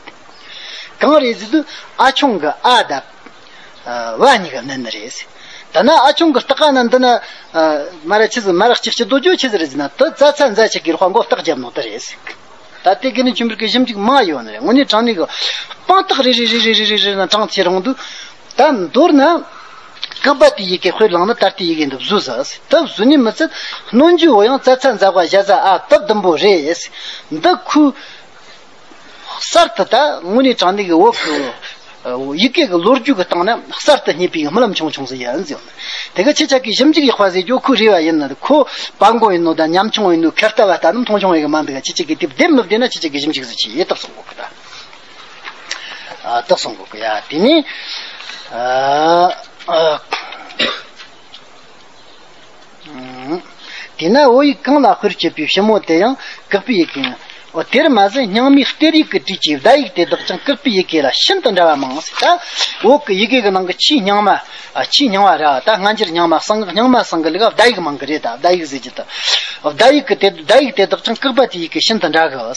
གང་རེད་ཟེར་དུས་ཨ་ཆུང་གི་ཨ་དང་བ་གཉིས་ཀ་བསྣན་ནི་རེད་ཟེར། ད་ན་ཨ་ཆུང་གི་རྟགས་ན་འདི་ན་མ་ར་ཆི་ཟིག་མ་ར་གཅིག་གཅིག་རྡོ་རྗོ་ཆི་ཟིག་རེད་ཟེར་ན་དེ་ཙ་ཚ་ཛ་ཆ་གི་རོགས་མགོ་རྟགས་རྒྱབ་ནོ་དེ་རེད་ཟེར། ད་ལྟའི་དགེ་འདུན་ཆོས་འཕེལ་གྱི་ཞིབ་འཇུག་མང་ཡོད་ནི་རེད། དངོས་གནས་དྲང་གནས་ཀྱི་དཔང་རྟགས་རེ་རེ་རེ་རེ་རེ་རེ་རེ་ན་དྲངས་ཚེ་རིང་དུས། ད་མདོར་ན་ཀག་པ་ཏི་ཡི་གེ་དཔེར་བླངས་ན་ད་ལྟའི་ཡི་གེ་འདི་བཟོས་ཟ། ད་བཟོས་ནི་མི་ཚད་སྣོན་རྒྱུ་བོ་ཡང་ཙ་ཚ་ཛ་ཝ་ཞ་ཟ་ཨ་དེ་བདུན་པོ་རེད། འདི་ཁོས་གསར་དུ་ད་དངོས་གནས་དྲང་གནས་ཀྱི་བོད་ཀྱི་ཡི་གེ་གི་ལོ་རྒྱུས་ཀྱི་སྟེང་ན་གསར་དུ་རྙེད་པའི་རྨི་ལམ་ཆུང་ཆུང་ཟིག་ཡིན་ཟེར། དེ་ག་ཁྱེད་ཅག་གིས་ཞིབ་འཇུག་ཡག་པ་ཟེར་རྒྱུ་ཁོ་རེ་བ་ཡིན་ན་ཁོ་པ་མགོ་ཡིན་ནོ་དང་ཉམ་ཆུང་ཡིན་ནོ་ཁེར་ལྟ་བ་ལྟ་ནི་མཐོང་ཆུང་ཡི་གི་མ་འདུག་ག། ཁྱེད་ཅག་གིས་དེ་བདེན་མི་བདེན་ན་ཁྱེད་ཅག་གིས་ཞིབ་འཇུག་ཟིག་བྱས་ཡེ་ཏག་སོང་གོ་གི་ད། ཨ་ཏག་སོང་གོ་གི་ཡ་དེ་ནི་ཨ་ཨ་ཨུམ། དེས་ན་བོད་ཡིག་གང་ལ་དཔེར་བྱེད་པའི་ཕྱི་མོ་དེ་ཡང་ཀག་པའི་ཡི་གེ་ཡིན། འོ་དེར་མ་ཟད་རྙིང་མའི་གཏེར་ཡིག་གི་བྲིས་ཀྱི་བརྡ་ཡིག་དེ་དག་ཀྱང་ཀག་པའི་ཡི་གེ་ལ་ཤིན་ཏུ་འདྲ་བ་མང་ཟེར། ད་བོད་ཀྱི་ཡི་གེ་གི་ནང་གི་ཆེས་རྙིང་མ་ཨ་ཆེས་རྙིང་བ་ར་ད་སྔ་འགྱུར་རྙིང་མ་གསང་སྔགས་རྙིང་མ་གསང་གི་ལུགས་བརྡ་ཡིག་མང་གི་རེད། ད་བརྡ་ཡིག་ཟེར་གྱི་ད་བརྡ་ཡིག་གི་དེ་བརྡ་ཡིག་དེ་དག་ཀྱང་ཀག་པ་ཏི་ཡི་གེ་ཤིན་ཏུ་འདྲ་གི་ཟེར།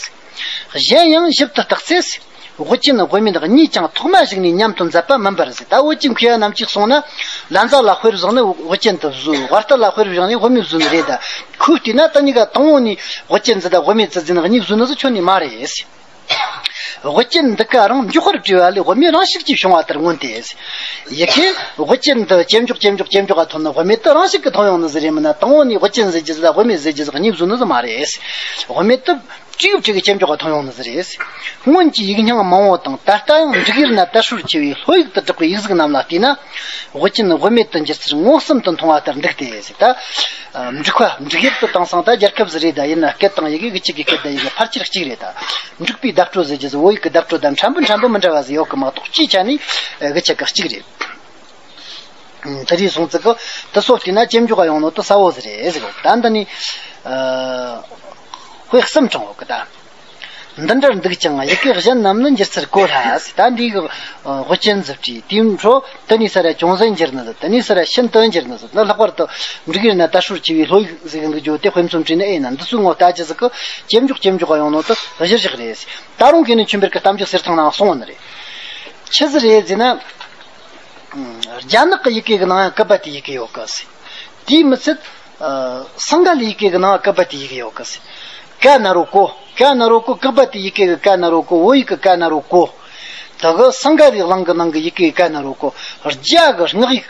གཞན་ཡང་ཞིབ་ཏུ་བརྟགས་ཚེ། དབུ་ཅན་དབུ་མེད་གཉིས་ཀྱང་ཐོག་མ་ཞིག་ནས་མཉམ་དུ་མཛད་པ་མིན་པར་ཟེར། ད་བོད་ཀྱི་མཁས་པ་རྣམས་ཀྱིས་གསུངས་ན། ལན་ཚ་ལ་དཔེ་བཞག་ནས་དབུ་ཅན་དུ་བཟོས། ཝར་ཏ་ལ་དཔེ་བཞག་ནས་དབུ་མེད་བཟོས་ནི་རེད། ད་ཁོས་བལྟས་ན་ད་གཉིས་ཀ་དང་པོ་ནས་དབུ་ཅན་ཟེར་ད་དབུ་མེད་ཟེར་ཟེར་ན་གཉིས་བཟོས་ནི་ཟིག་ཁྱོན་ནས་མ་རེད་ཟེར། དབུ་ཅན་འདི་ག་རང་མགྱོགས་པར་བྲིས་པ་ལས་དབུ་མེད་རང་ཤུགས་ཀྱིས་བྱུང་བ་ལྟར་མངོན་ཏེ། ཡི་གེ་དབུ་ཅན་འདི་ཇེ་མགྱོགས་ཇེ་མགྱོགས་ཇེ་མགྱོགས་ག་ཐོན་ནི་དབུ་མེད་དུ་རང་ཤུགས་ཀྱིས་ཐོན་ཡོང་ནི་ཟིག་རེད། མིན་ན་དང་པོ་ནས་དབུ་ཅན་ཟེར་རྒྱུ་ཟིག་དང་དབུ་མེད་ཟེར་རྒྱུ་ཟིག་གཉིས་བཟོས་ནི་ཟིག་མ་རེད། དབུ་མེད་དུ་བྲིས་བྲིས་ཀྱི་ཇེ་མགྱོགས་ག་ཐོན་ཡོང་ནི་ཟིག་རེད། སྔོན་གྱི་ཡིག་རྙིང་མང་བོ་དང་ད་ལྟ་ཡང་འབྲུག་ཡུལ་ན་དར་སྲོལ་ཆེ་བའི་ལྷོ་ཡིག་ཏུ་གྲགས་པའི་ཡིག་གཟུགས་རྣམས་ལ་བལྟས་ན། དབུ་ཅན་དབུ་མེད་དུ་འགྱུར་ཚུལ་མངོན་སུམ་དུ་མཐོང་བ་ལྟར་འདུག་སྟེ་ཟེར། ད་འབྲུག་པ་འབྲུག་ཡུལ་དུ་དེང་སང་ད་རྒྱལ་ཁབ་ཟིག་རེད། ད་ཡིན་ན་སྐད་དང་ཡི་གེ་གི་གཅིག་གི་སྐད་དང་ཡི་གེ་ཕལ་ཆེར་གཅིག་རེད། ད་འབྲུག་པའི་བརྡ་སྤྲོད་ཟེར་རྒྱུ་ཟིག་བོད་ཡིག་གི་བརྡ་སྤྲོད་དང་ཕྲན་བུ་ཕྲན་བུ་མི་འདྲ་བ་ཟིག་ཡོད་གི་མ་གཏོགས་སྤྱིའི་ཆ་ནས་གི་ཆ་ག་གཅིག་རེད། དེ་རིགས་སོང་ཙི་གི་དེ་སོགས་བལྟས་ན་ཇེ་མགྱོགས་ག་ཡོང་ནོ་དེ་གསལ་བོ་ཟིག་རེད་ཟེར་གོ། ད་འདི་ནི་དཔེ་གསུམ་དྲངས་ཡོད་གི་ད། འདི་འདྲར་འདུག་ཀྱང་ཡི་གེ་གཞན་རྣམས་ནི་འགྱུར་ཚུལ་གོ་སླ་ཟེར། ད་འདི་གི་དབུ་ཅན་ཟིག་བྲིས་དེའི་འཕྲོ་དེ་ནས་ས་ར་ཅུང་ཟད་འགྱུར་ནི་ཟིག་དེ་ནས་ས་ར་ཤིན་ཏུ་འགྱུར་ནི་ཟིག་ད་ལྷག་པར་དུ་འབྲུག་ཡུལ་ན་དར་སྲོལ་ཆེ་བའི་ལྷོ་ཡིག་ཟིག་འདུག་རྒྱུ་དེ་དཔེ་མཚོན་བྲིས་ནི་ཨེ་ཡིན་ན་འདི་ཚོའི་ངོ་ལྟ་ཅི་ཟིག་གི་ཇེ་མགྱོགས་ཇེ་མགྱོགས་ག་ཡོང་ནོ་དེ་གཞིར་བཞག་རེད་ཟེར། ད་རུང་དགེ་འདུན་ཆོས་འཕེལ་གྱི་གཏམ་རྒྱུད་གསེར་ཐང་ནང་གསུངས་ནི་རེད། ཆི་ཟིག་རེད་ཟེར་ན། རྒྱ་ནག་གི་ཡི་གེ་གི་ནང་ཡང་ཀ་པ་ཏི་ཡི་གེ་ཡོད་གི་ཟེར། དེས་མི་ཚད། སིངྒ་ལའི་ཡི་གེ་གི་ནང་ཀ་པ་ཏི་ཡི་གེ་ཡོད་གི་ཟེར། ཀ་ན་རོ་ཀོ། ཀ་ན་རོ་ཀོ། ཀ་པ་ཏི་ཡི་གེ་གི་ཀ་ན་རོ་ཀོ། བོད་ཡིག་གི་ཀ་ན་རོ་ཀོ། དེ་གི་སིངྒ་ལའི་གླིང་གི་ནང་གི་ཡི་གེ་གི་ཀ་ན་རོ་ཀོ། རྒྱ་གི་སྔགས་ཡིག་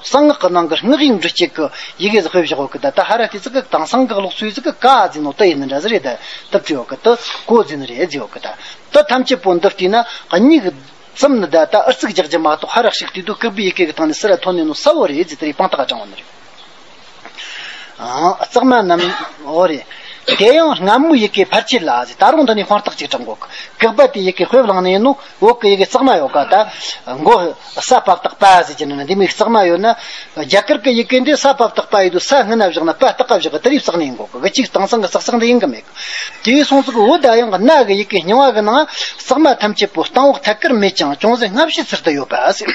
གསང་སྔགས་གི་ནང་གི་སྔགས་ཡིག་འབྲི་བྱེད་ཀྱི་ཡི་གེ་ཟིག་དཔེ་བཞག་ཡོད་གི། ད་ད་ཧ་ར་དེ་ཚིག་གི་དེང་སང་གི་ཀློག་ཚུལ་ཟིག་གི་ཀ་ཟེར་ནོ་དེ་ཡིན་ནི་འདྲ་ཟིག་རེད། ད་དེ་བྲིས་ཡོད་གི། དེ་ཀོ་ཟེར་ནི་རེད་ཟེར་ཡོད་གི། ད་དེ་ཐམས་ཅད་པོ་འདི་བལྟས་ན་གཉིས་གི་ཙམ་ནི་ད་ལྟ་ཨུ་ཚུགས་རྒྱག་རྒྱུ་མ་གཏོགས་ཧ་རག་ཞིག་དུས་དུ་ཀིར་པི་ཡི་གེ་གི་སྟེང་ནས་སུ་ར་ཐོན་ནས་ནོ་གསལ་བོ་རེད་ཟེར་དེ་རིགས་དཔང་རྟགས་དྲངས་བ་ནི་རེད། ཨང་། གཙང་མ་རྣམས་འོ་རེད། དེ་ཡང་སྔ་མོའི་ཡི་གེ་ཕལ་ཆེར་ལ་ཟེར། ད་རུང་འདི་ནས་དཔང་རྟགས་གཅིག་དྲངས་གོ། བཀག་པ་དེའི་ཡི་གེ་དཔེ་བླངས་ནས་ཡིན་ནོ། འོག་གི་ཡི་གེ་གཙང་མ་ཡོད་ཀ། ད་མགོ་ས་པ་བཏགས་པ་ཟེར་གྱི་ནི་འདི་མོའི་གཙང་མ་ཡོད་ན། རྒྱ་གར་གྱི་ཡི་གེ་འདི་ས་པ་བཏགས་པ་ཡིན་དུས་ས་སྔུན་ན་བཞག་ན་པ་བཏགས་པ་བཞག་གི། དེ་རིགས་བསགས་ནས་ཡིན་གོ་གི། གཅིག་དེང་སང་གི་བསགས་བསགས་འདི་ཡིན་གི་མེད་གི། དེའི་སོང་ཙིག་བོད་ད་ཡང་གནའ་གི་ཡི་གེ་རྙིང་བ་གི་ནང་གཙང་མ་ཐམས་ཅད་པོ་སྟེང་འོག་ཐད་ཀར་མེད་ཀྱང་ཅུང་ཟད་སྔ་ཕྱི་ཚུལ་དུ་ཡོད་པ་ཟེར།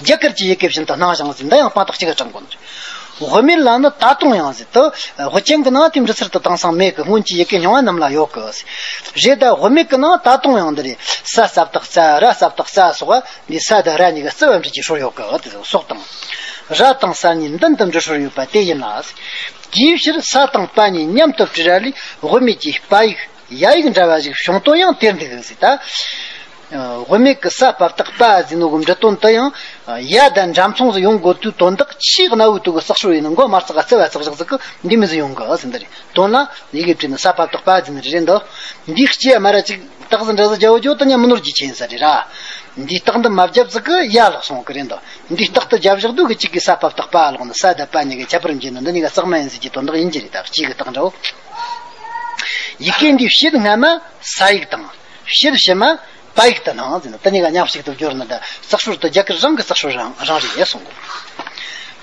རྒྱ་གར་གྱི་ཡི་གེ་བཞིན་དུ་སྣང་ཞིང་ཟེར། འདི་ཡང་དཔང་རྟགས་གཅིག་ག་དྲངས་གོ་ནི། དབུ་མེད་ལ་ནི་ད་དུང་ཡང་ཟེར། དུ་དབུ་ཅན་གྱི་ནང་དེ་འདྲ་ཚུལ་དུ་དེང་སང་མེད་གི། སྔོན་གྱི་ཡི་གེ་རྙིང་བ་རྣམས་ལ་ཡོད་གི་ཟེར། རེད། ད་དབུ་མེད་ཀྱི་ནང་ད་དུང་ཡང་འདི་རེད། ས་ས་བཏགས་སྩ། ར་ས་བཏགས་སྲ་སོགས། འདི་ས་དང་ར་གཉིས་ཀ་རྩ་བ་འབྲེལ་གྱི་སྲོལ་ཡོད་གི། དེ་སོགས་དང་། ར་དང་ས་གཉིས་མདུན་དུ་འབྲི་སྲོལ་ཡོད་པ་དེ་ཡིན་ལ་ཟེར། དེའི་ཕྱིར་ས་དང་པ་གཉིས་མཉམ་དུ་བྲིས་ར་ལས། དབུ་མེད་ཀྱི་པ་ཡིག་ཡ་ཡིག་འདྲ་བ་ཞིག་བྱུང་དོན་ཡང་དེར་འདུག་ཟེར། ད་དབུ་མེད་ཀྱི་ས་པ་བཏགས་པ་ཟེར་ནོ་གི་འབྲི་དོན་དུ་ཡང་ཡ་དང་འདྲ་མཚུངས་སུ་ཡོང་དགོས་དུས། དོན་དག་ཆེས་གནའ་བོའི་དུས་ཀྱི་བསགས་སྲོལ་ཡིན་ན། མགོ་མ་བརྩེགས་ག་རྩ་བ་བརྩེགས་བཞག་ཟིག་གི་འདི་མོ་ཟིག་ཡོང་གི་ཟེར། འདི་རེད། དོན་ལ་ཡི་གེ་བྲིས་ན་ས་པ་བཏགས་པ་ཟེར་ནི་རེད་འདུག། འདིའི་ལྕེ་མ་ར་ཅིག་རྟགས་ཟིག་འདྲ་ཟིག་རྒྱག་རྒྱུ་དེ་ཉམས་མི་ནོར་རྒྱུ་ཆེ་ཡིན་ས་རེད་ར། འདིའི་རྟགས་འདི་མ་བརྒྱབ་ཟིག་གི་ཡ་ལྷག་སོང་གི་རེད་འདུག། འདིའི་རྟགས་དེ་རྒྱབ་བཞག་དུས་གི་གཅིག་གིས་ས་པ་བཏགས་པ་ལོག་ན། ས་དང་པ་གཉིས་ཀ་ཁྱད་པར་འབྱེད་ན་འདི་གཉིས་ཀ་གཙང་མ་ཡིན་ཟེར་གྱི་དོན་དག་ཡིན་གྱི་རེད། ད་ལྕེ་གི་རྟགས་འདྲ་བོ། ཡི་གེ་འདིའི་ཕྱེད་སྔ་མ་ས་ཡིག་དང་། ཕྱེད་ཕྱི་མ་པ་ཡིག་ཏུ་སྣང་ཟེར་ན། དེ་གཉིས་ཀ་མཉམ་གཅིག་ཏུ་སྦྱོར་ན། ད་བསགས་སྲོལ་དེ་རྒྱ་གར་རང་གི་བསགས་སྲོལ་རང་རང་རེད་གསུང་གོ།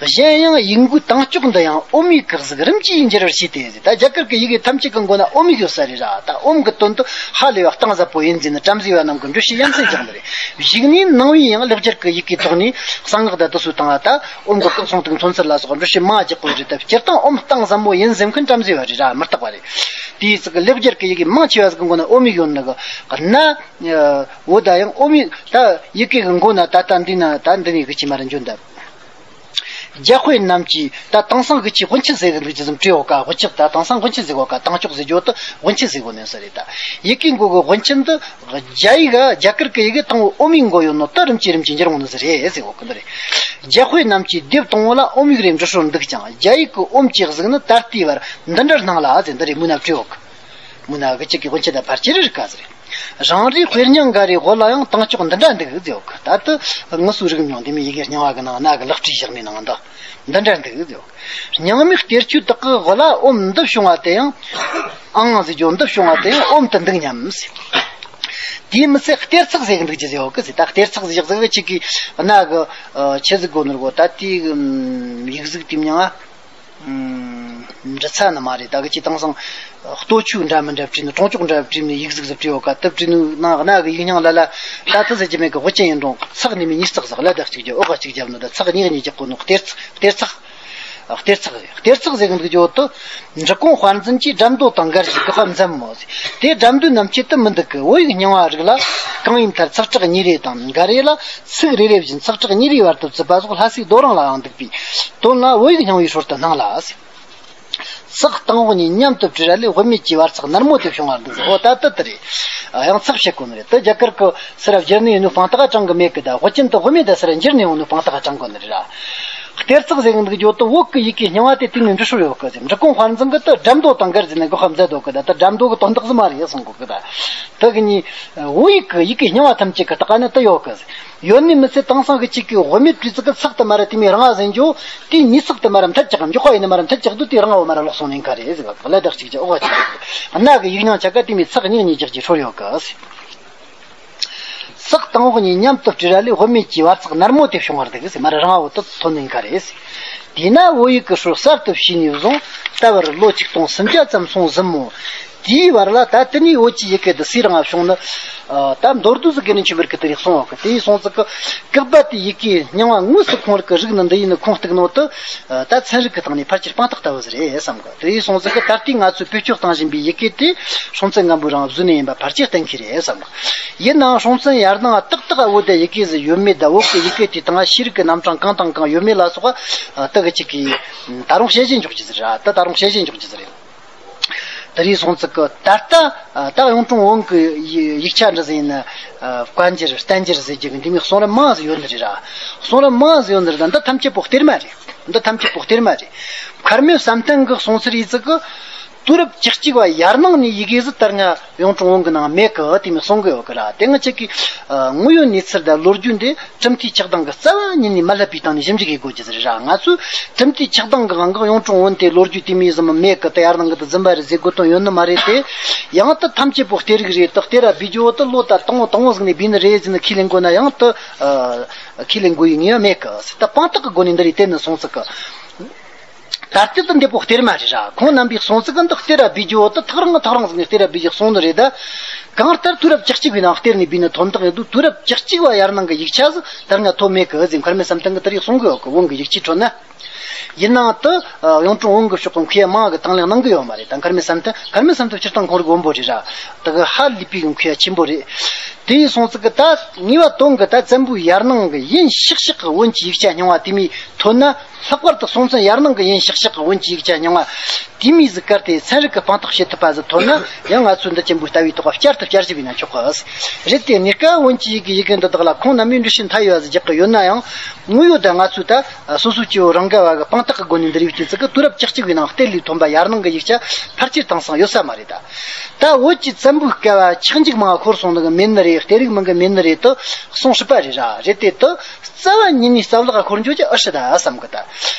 གཞན་ཡང་ཡིག་མགོའི་དང་ལྕོག་འདི་ཡང་ཨོ་མའི་བཀག་གཟུགས་རིམ་གྱིས་འགྱུར་བར་བྱས་ཏེ་ཟེར། ད་རྒྱ་གར་གྱི་ཡི་གེ་ཐམས་ཅད་ཀྱི་མགོ་ན་ཨོ་མའི་ཡོད་ས་རེད་ར། ད་ཨོམ་གྱི་དོན་དུ་ཧ་ལས་པ་གཏིང་ཟབ་པོ་ཡིན་ཟེར་ནས་བྲམ་ཟེ་བ་རྣམས་ཀྱིས་འགྲེལ་བཤད་ཡ་མཚན་རྒྱག་ནི་རེད། གཞུག་ནས་ནང་པའི་ཡང་ལེགས་སྦྱར་གྱི་ཡི་གེའི་ཐོག་ནས་གསང་སྔགས་དང་དེ་ཚོའི་སྟེང་ལ་ད་ཨོམ་གྱི་བཀག་སོང་དུས་མཚོན་ཚུལ་ལ་སོགས་འགྲེལ་བཤད་མང་རྒྱག་གོ་རེད། ད་སྤྱིར་བཏང་ཨོམ་གཏིང་ཟབ་མོ་ཡིན་ཟེར་མཁན་བྲམ་ཟེ་བ་རེད་ར། མི་རྟག་པ་རེད། དེའི་ཚིག་ལེགས་སྦྱར་གྱི་ཡི་གེ་མང་ཆེ་བ་ཟིག་གི་མགོ་ན་ཨོ་མའི་ཡོད་ནི་གི་ན། འོ་ད་ཡང་ཨོ་མའི་ད་ཡི་གེ་གི་མགོ་ན་ད་ལྟ་འདི་ན་ད་འདི་ནས་གི་ཅི་མ་རེད་འཇོན་ད། རྒྱ་དཔེ་རྣམས་ཀྱིས་ད་དེང་སང་གི་ཆི་དབུ་ཅན་ཟེར་གི་འདུག་ཅི་ཙམ་བྲིས་འོ་ཀ། དབུ་ཅན་ད་དེང་སང་དབུ་ཅན་ཟེར་གོ་ཀ། དང་ལྕོག་ཟེར་རྒྱུ་དེ་དབུ་ཅན་ཟེར་གོ་ནི་ས་རེད། ད་ཡི་གེ་མགོ་གི་དབུ་ཅན་དེ་རྒྱ་ཡིག་ག་རྒྱ་གར་གི་ཡི་གེ་དང་པོ་ཨོ་མའི་མགོ་ཡོད་ནོ་དེ་རིམ་གྱིས་རིམ་གྱིས་འགྱུར་འོང་ནི་ཟིག་རེད་ཟེར་གོ་གི་འདི་རེད། རྒྱ་དཔེ་རྣམས་ཀྱིས་དེབ་དང་པོ་ལ་ཨོ་མའི་རེ་འབྲི་སྲོལ་འདུག་ཀྱང་། རྒྱ་ཡིག་གི་ཨོམ་གྱི་གཟུགས་ནི་ད་ལྟའི་བར་འདི་འདྲར་སྣང་ལ་ཟེར། འདི་རེད། མུ་ན་བྲིས་འོ་ཀ། མུ་ན་གི་གཅིག་གི་དབུ་ཅན་ད་ཕལ་ཆེར་རེད་ཀ་ཟེར། རང་རེའི་དཔེ་རྙིང་འགའ་རེའི་འོག་ལ་ཡང་དང་ལྕོག་འདི་འདྲ་འདུག་ཟེར་གི། ད་དེ་ངུ་སུ་རིག་མྱོང་དེ་མིན་ཡི་གེ་རྙིང་བ་གི་ནང་ན་གི་ལག་བྲིས་བཞག་ནི་ནང་འདི་འདི་འདྲ་འདུག་ཟེར་གི། རྙིང་མའི་གཏེར་ཆོས་དག་གི་འོག་ལ་ཨོམ་འདི་བྱུང་བ་དེ་ཡང་། ཨང་ཟེར་རྒྱུ་འདི་བྱུང་བ་དེ་ཡང་ཨོམ་དུ་འདུག་སྙམ་ཟེར། དེའི་མི་ཚད་གཏེར་ཚེག་ཟེར་གི་འདུག་ཅི་ཟེར་གི་ཟེར། ད་གཏེར་ཚེག་ཟེར་གི་ཟེར་གི་ཆི་གི་ན་གི་ཆི་ཟིག་གོ་ནོར་གོ། ད་དེའི་ཡིག་གཟུགས་དེ་མྱང་ང་། འབྲི་ཚ་ནི་མ་རེད། ད་གི་ཅི་དེང་སང་ལྟོ་ཆོས་འདྲ་མི་འདྲ་བྲིས་ནི། གྲོང་ཆོག་འདྲ་བྲིས་ནི། ཡིག་གཟུགས་སུ་བྲིས་ཡོད་ཀ། དེ་བྲིས་ནི་ནང་གནའ་གི་ཡིག་རྙིང་ལ་ལ་ད་དེ་ཟེར་གྱི་མེད་གི། དབུ་ཅན་ཡིན་རུང་ཚེག་ནི་མི་གཉིས་ཚེག་ཟེར། ལ་དག་གཅིག་རྒྱབ་འོག་ག་གཅིག་རྒྱབ་ནི། ད་ཚེག་གཉིས་གཉིས་རྒྱག་གོ་ནོ་གཏེར་ཚེག། གཏེར་ཚེག་གཏེར་ཚེག་ཟེར་གི་འདུག་ཅོ་དུ། འབྲི་གུང་དཔལ་འཛིན་གྱིས་འགྲེམས་རྡོ་དང་འགལ་གྱི་དགག་པ་མཛད་མོད། དེ་འགྲེམས་རྡོའི་རྣམ་བཅད་དུ་མི་འདུག་གི། བོད་ཡིག་རྙིང་བ་རིགས་ལ་གང་ཡིན་མཐར་ཚེག་གྲགས་གཉིས་རེ་དང་འགའ་རེ་ལ། ཚིག་རེ་རེ་བཞིན་ཚེག་གྲགས་གཉིས་རེའི་བར་དུ་བརྩིས་པ་སོགས་ལྷ་སའི་རྡོ་རིང་ལའང་འདུག་པས། དོན་ལ་བོད་ཡིག་རྙིང་བའི་སྲོལ་དུ་སྣང་ལ་ཟེར། ཚེག་དང་པོ་གཉིས་མཉམ་དུ་བྲིས་ར་ལས། དབུ་མེད་ཀྱི་བར་ཚེག་ནར་མོ་དེ་བྱུང་བར་འདུག་ཟེར། འོ་ད་ལྟ་དེ་རེད། ཡང་ཚེག་བཤད་གོ་ནི་རེད། དེ་རྒྱ་གར་གི་སི་ར་བསྒྱུར་ནས་ཡོད་ནོ་དཔང་རྟགས་དྲངས་གི་མེད་གི། ད་དབུ་ཅན་དུ་དབུ་མེད་ད་སི་ར་འགྱུར་ནས་ཡོང་ནོ་དཔང་རྟགས་དྲངས་གོ་ནི་རེད་ར། གཏེར་ཚེག་ཟེར་གི་འདུག་ཅོ་དུ། བོད་ཀྱི་ཡི་གེ་རྙིང་བ་དེ་དེ་ནས་འབྲི་སྲོལ་ཡོད་གི་ཟེར། འབྲི་གུང་དཔལ་འཛིན་གྱིས་དེ་འགྲེམས་རྡོ་དང་འགལ་ཟེར་ནས་དགག་པ་མཛད་འདུག་གི། ད་ལྟ་འགྲེམས་རྡོ་གི་དོན་དག་ཟིག་མ་རེད་གསུང་གོ་གི། ད་དེ་གི་ནི་བོད་ཡིག་གི་ཡི་གེ་རྙིང་བ་ཐམས་ཅད་ཀྱི་ལྟག་ན་དེ་ཡོད་གི་ཟེར། ཡོད་ནི་མི་ཚད་དེང་སང་གི་གཅིག་གི་དབུ་མེད་བྲིས་ཚིག་གི་ཚེག་དེ་མ་ར་དེ་མོ་རིང་བ་ཟེར་རྒྱུ། དེའི་ཉིས་ཚེག་དེ་མ་ར་མཐུད་ཅིག་འཇོག་པ་ཡིན་ནི་མ་ར་མཐུད་ཅིག་དུས་དེ་རིང་བ་མ་ར་ལོག་སོང་ནི་ག་རེད་ཟེར་གི། ལ་དག་ཅིག་ཅིག་འོག་ཅིག་གནའ་གི་ཡིག་རྙིང་ཆ་ག་དེ་མོའི་ཚེག་གཉིས་གཉིས་རྒྱག་རྒྱུའི་སྲོལ་ཡོད་གི། ཚེག་དང་པོ་གཉིས་མཉམ་དུ་བྲིས་ར་ལས། དབུ་མེད་ཀྱི་བར་ཚེག་ནར་མོ་དེ་བྱུང་བར་འདུག་ཟེར། མ་ར་རིང་བ་བོ་དེ་ཐོན་ནི་ག་རེད་ཟེར། དེས་ན་བོད་ཡིག་གི་སྲོལ་གསར་དུ་ཕྱིས་ནས་བཟུང་ད་བར་ལོ་ཆིག་སྟོང་སུམ་བརྒྱ་ཙམ་སོང་ཟིན་མོད། དེའི་བར་ལ་ད་དེ་ནས་བོད་ཀྱི་ཡི་གེ་འདི་སུས་རིང་བ་བྱུང་ནི། ཨ། ད་མདོར་བསྡུས་སུ་དགེ་འདུན་ཆོས་འཕེལ་གྱིས་དེ་རིགས་གསུངས་པ་གི། དེའི་སོང་ཙིག་གི་བཀག་པ་དེའི་ཡི་གེ་རྙིང་བ་དངོས་སུ་ཁོང་རང་གི་རིག་ནི་འདི་ཡིན་ནི་ཁུངས་གཏུགས་ནོ་དེ། ཨ། ད་ཚན་རིག་གི་སྟེང་ནས་ཕལ་ཆེར་དཔང་རྟགས་ལྟ་བུ་ཟིག་རེད་བསམ་གི། དེའི་སོང་ཙིག་གི་ད་ལྟའི་ང་ཚོས་བེད་སྤྱོད་གཏང་བཞིན་པའི་ཡི་གེ་དེ་སྲོང་བཙན་སྒམ་པོའི་རིང་བཟོས་ནི་ཡིན་པ་ཕལ་ཆེར་གཏན་འཁེལ་རེད་བསམ་གི། ཡིན་ནའང་སྲོང་བཙན་ཡར་ནང་ཏག་ཏག་བོད་དུ་ཡི་གེ་ཟིག་ཡོད་མེད་དང་། བོད་ཀྱི་ཡི་གེ་དེའི་སྟེང་ཤེས་རིག་གི་རྣམ་གྲངས་གང་དང་གང་ཡོད་མེད་ལ་སོགས་པ། ཨ། དེ་གི་གཅིག་གིས་ད་རུང་དཔྱད་གཞི་འཇོག་རྒྱུ་ཟིག་རེད། ད་ད་རུང་དཔྱད་གཞི་འཇོག་རྒྱུ་ཟིག་རེད། དེ་རིང་སོང་ཙིག་གི་ད་ལྟ་ད་གཡུང་དྲུང་བོན་གྱི་ཡིག་ཆ་འདྲ་ཟིག་ཡིན་ན། བཀའ་འགྱུར་བསྟན་འགྱུར་ཟེར་རྒྱུ་གི་འདི་མོའི་གསུང་རབ་མང་ཟིག་ཡོད་ནི་རེད་ར། གསུང་རབ་མང་ཟིག་ཡོད་ནི་རེད། ད་འདི་ཐམས་ཅད་པོ་གཏེར་མ་རེད། འདི་ཐམས་ཅད་པོ་གཏེར་མ་རེད། མཁར་རྨེའུ་བསམ་གཏན་གྱི་གསུང་ཚུལ་ཡིན་ཙིག་གི། དུས་རབས་བཅུ་གཅིག་པ་ཡར་ནང་ནས་ཡི་གེ་ཟིག་ད་སྔ་གཡུང་དྲུང་བོན་གི་ནང་མེད་གི་དེ་མོ་གསུང་གི་ཡོད་གི་ར། དེ་ང་ཅག་གིས་དངོས་ཡོད་གནས་ཚུལ་དང་ལོ་རྒྱུས་འདི་གྲུབ་མཐའི་ཆགས་སྡང་གི་རྩ་བ་ཉིད་ནས་མ་བསླད་པའི་སྟེང་ནས་ཞིབ་འཇུག་བྱེད་དགོས་རྒྱུ་ཟིག་རེད་ར། ང་ཚོས་གྲུབ་མཐའི་ཆགས་སྡང་གི་དབང་གིས་གཡུང་དྲུང་བོན་དེ་ལོ་རྒྱུས་དེ་མོ་ཟིག་མེད་གི། དེ་ཡར་ནང་གི་དེ་རྫུན་པ་རེད་ཟེར་དགོས་དོན་ཡོད་ནི་མ་རེད་དེ། ཡང་དེ་ཐམས་ཅད་པོ་གཏེར་རིགས་རེད། དེ་གཏེར་ར་བསྡུས་རྒྱུ་བོ་དེ་ལོ་ད་དང་པོ་དང་པོ་ཟིག་ནས་བསྡུས་ནི་རེད་ཟེར་ནས་ཁས་ལེན་དགོས་ན་ཡང་དེ་ཁས་ལེན་དགོས་ཡི་ངེས་པ་མེད་གི། ད་དཔང་རྟགས་ཀྱི་སྒོ་ནས་འདི་རེད་དེ་ནི་སོང་ཚིག་གི། ད་ལྟའི་དུ་འདི་པོ་གཏེར་མ་རེད་ར། ཁོང་རྣམ་པའི་གསུང་ཚིག་གི་འདི་གཏེར་ར་བསྡུས་རྒྱུ་བོ་དེ་ཐག་རིང་ཐག་རིང་ཟིག་ནས་གཏེར་ར་བསྡུས་རྒྱུ་གསུང་ནི་རེད་ད། གང་ལྟར་དུས་རབས་བཅུ་གཅིག་པའི་ནང་གཏེར་ནས་བསྡུས་ནི་དོན་དག་ཡིན་དུས། དུས་རབས་བཅུ་གཅིག་པ་ཡར་ནང་གི་ཡིག་ཆ་ཟིག་ད་སྔ་ཐོན་མེད་གི་ཟེར་མཁར་རྨེའུ་བསམ་གཏན་གི་དེ་རིགས་གསུང་གི་ཡོད་གི། བོན་གི་ཡིག་ཆའི་ཁྲོད་ན། ཡིན་ནའང་དེ་གཡུང་དྲུང་བོན་གི་ཕྱོགས་གི་མཁས་པ་མང་གི་དང་ལེན་གནང་གི་ཡོད་མ་རེད། ད་མཁར་རྨེའུ་བསམ་གཏན། མཁར་རྨེའུ་བསམ་གཏན་སྤྱིར་བཏང་ཁོང་རིགས་བོན་པོ་རེད་ར། དེ་གི་ཧ་ལས་པའི་མཁས་པ་ཆེན་པོ་རེད། དེ་ཡི་སོང་ཚིག་གི་ད་ངེས་པ་དོན་གི་ད་བཙན་པོའི་ཡར་ནང་གི་ཡིན་ཤག་ཤག་གི་བོན་གྱི་ཡིག་ཆ་རྙིང་བ་དེ་མོ་ཐོན་ན། ལྷག་པར་དུ་སྲོང་བཙན་ཡར་ནང་གི་ཡིན་ཤག་ཤག་གི་བོན་གྱི་ཡིག་ཆ་རྙིང་བ་དེ་མོ་ཟིག་བཀར་ཏེ་ཚན་རིག་གི་དཔང་རྟགས་བྱེད་ཐུབ་པ་ཟིག་ཐོན་ན། ཡང་ང་ཚོས་འདི་ཅན་པོའི་ལྟ་བའི་ཐོག་བསྐྱར་དུ་བསྐྱར་ཞིབ་བྱས་ན་ཆོག་གི་རེད་དེ། གནས་སྐབས་བོན་གྱི་ཡི་གེ་ཡི་གེ་འདི་དག་ལ་ཁོང་རྣམ་པས་འགྲེལ་བཤད་མཐའ་ཡས་པ་ཟིག་རྒྱག་གི་ཡོད་ན་ཡང་། དངོས་ཡོད་ད་ང་ཚོས་ད་སོ་སོའི་སྐྱེ་བོ་རང་ག་བ་གི་དཔང་རྟགས་ཀྱི་སྒོ་ནས་འདི་རིགས་ཀྱི་ཚིག་གི་དུས་རབས་བཅུ་གཅིག་པའི་ནང་གཏེར་ལས་ཐོན་པ་ཡར་ནང་གི་ཡིག་ཆ་ཕལ་ཆེར་དེང་སང་ཡོད་ས་མ་རེད་ད། ད་བོད་ཀྱི་བཙན་པོའི་སྐབས་ཆག་འཇིག་མང་བ་འཁོར་སོང་ནི་གི་མེད་ནི་རེད། གཏེར་རིགས་མང་གི་མེད་ནི་རེད། དེ་གསུང་སྲིད་པ་རེད་ར། རེད་དེ་དེ་རྩ་བ་ཉིད་ནས་རྩ་བརླག་ག་འཁོར་འགྱོ་རྒྱུ་ཨེ་སྲིད་ད་བསམ་གི་ད།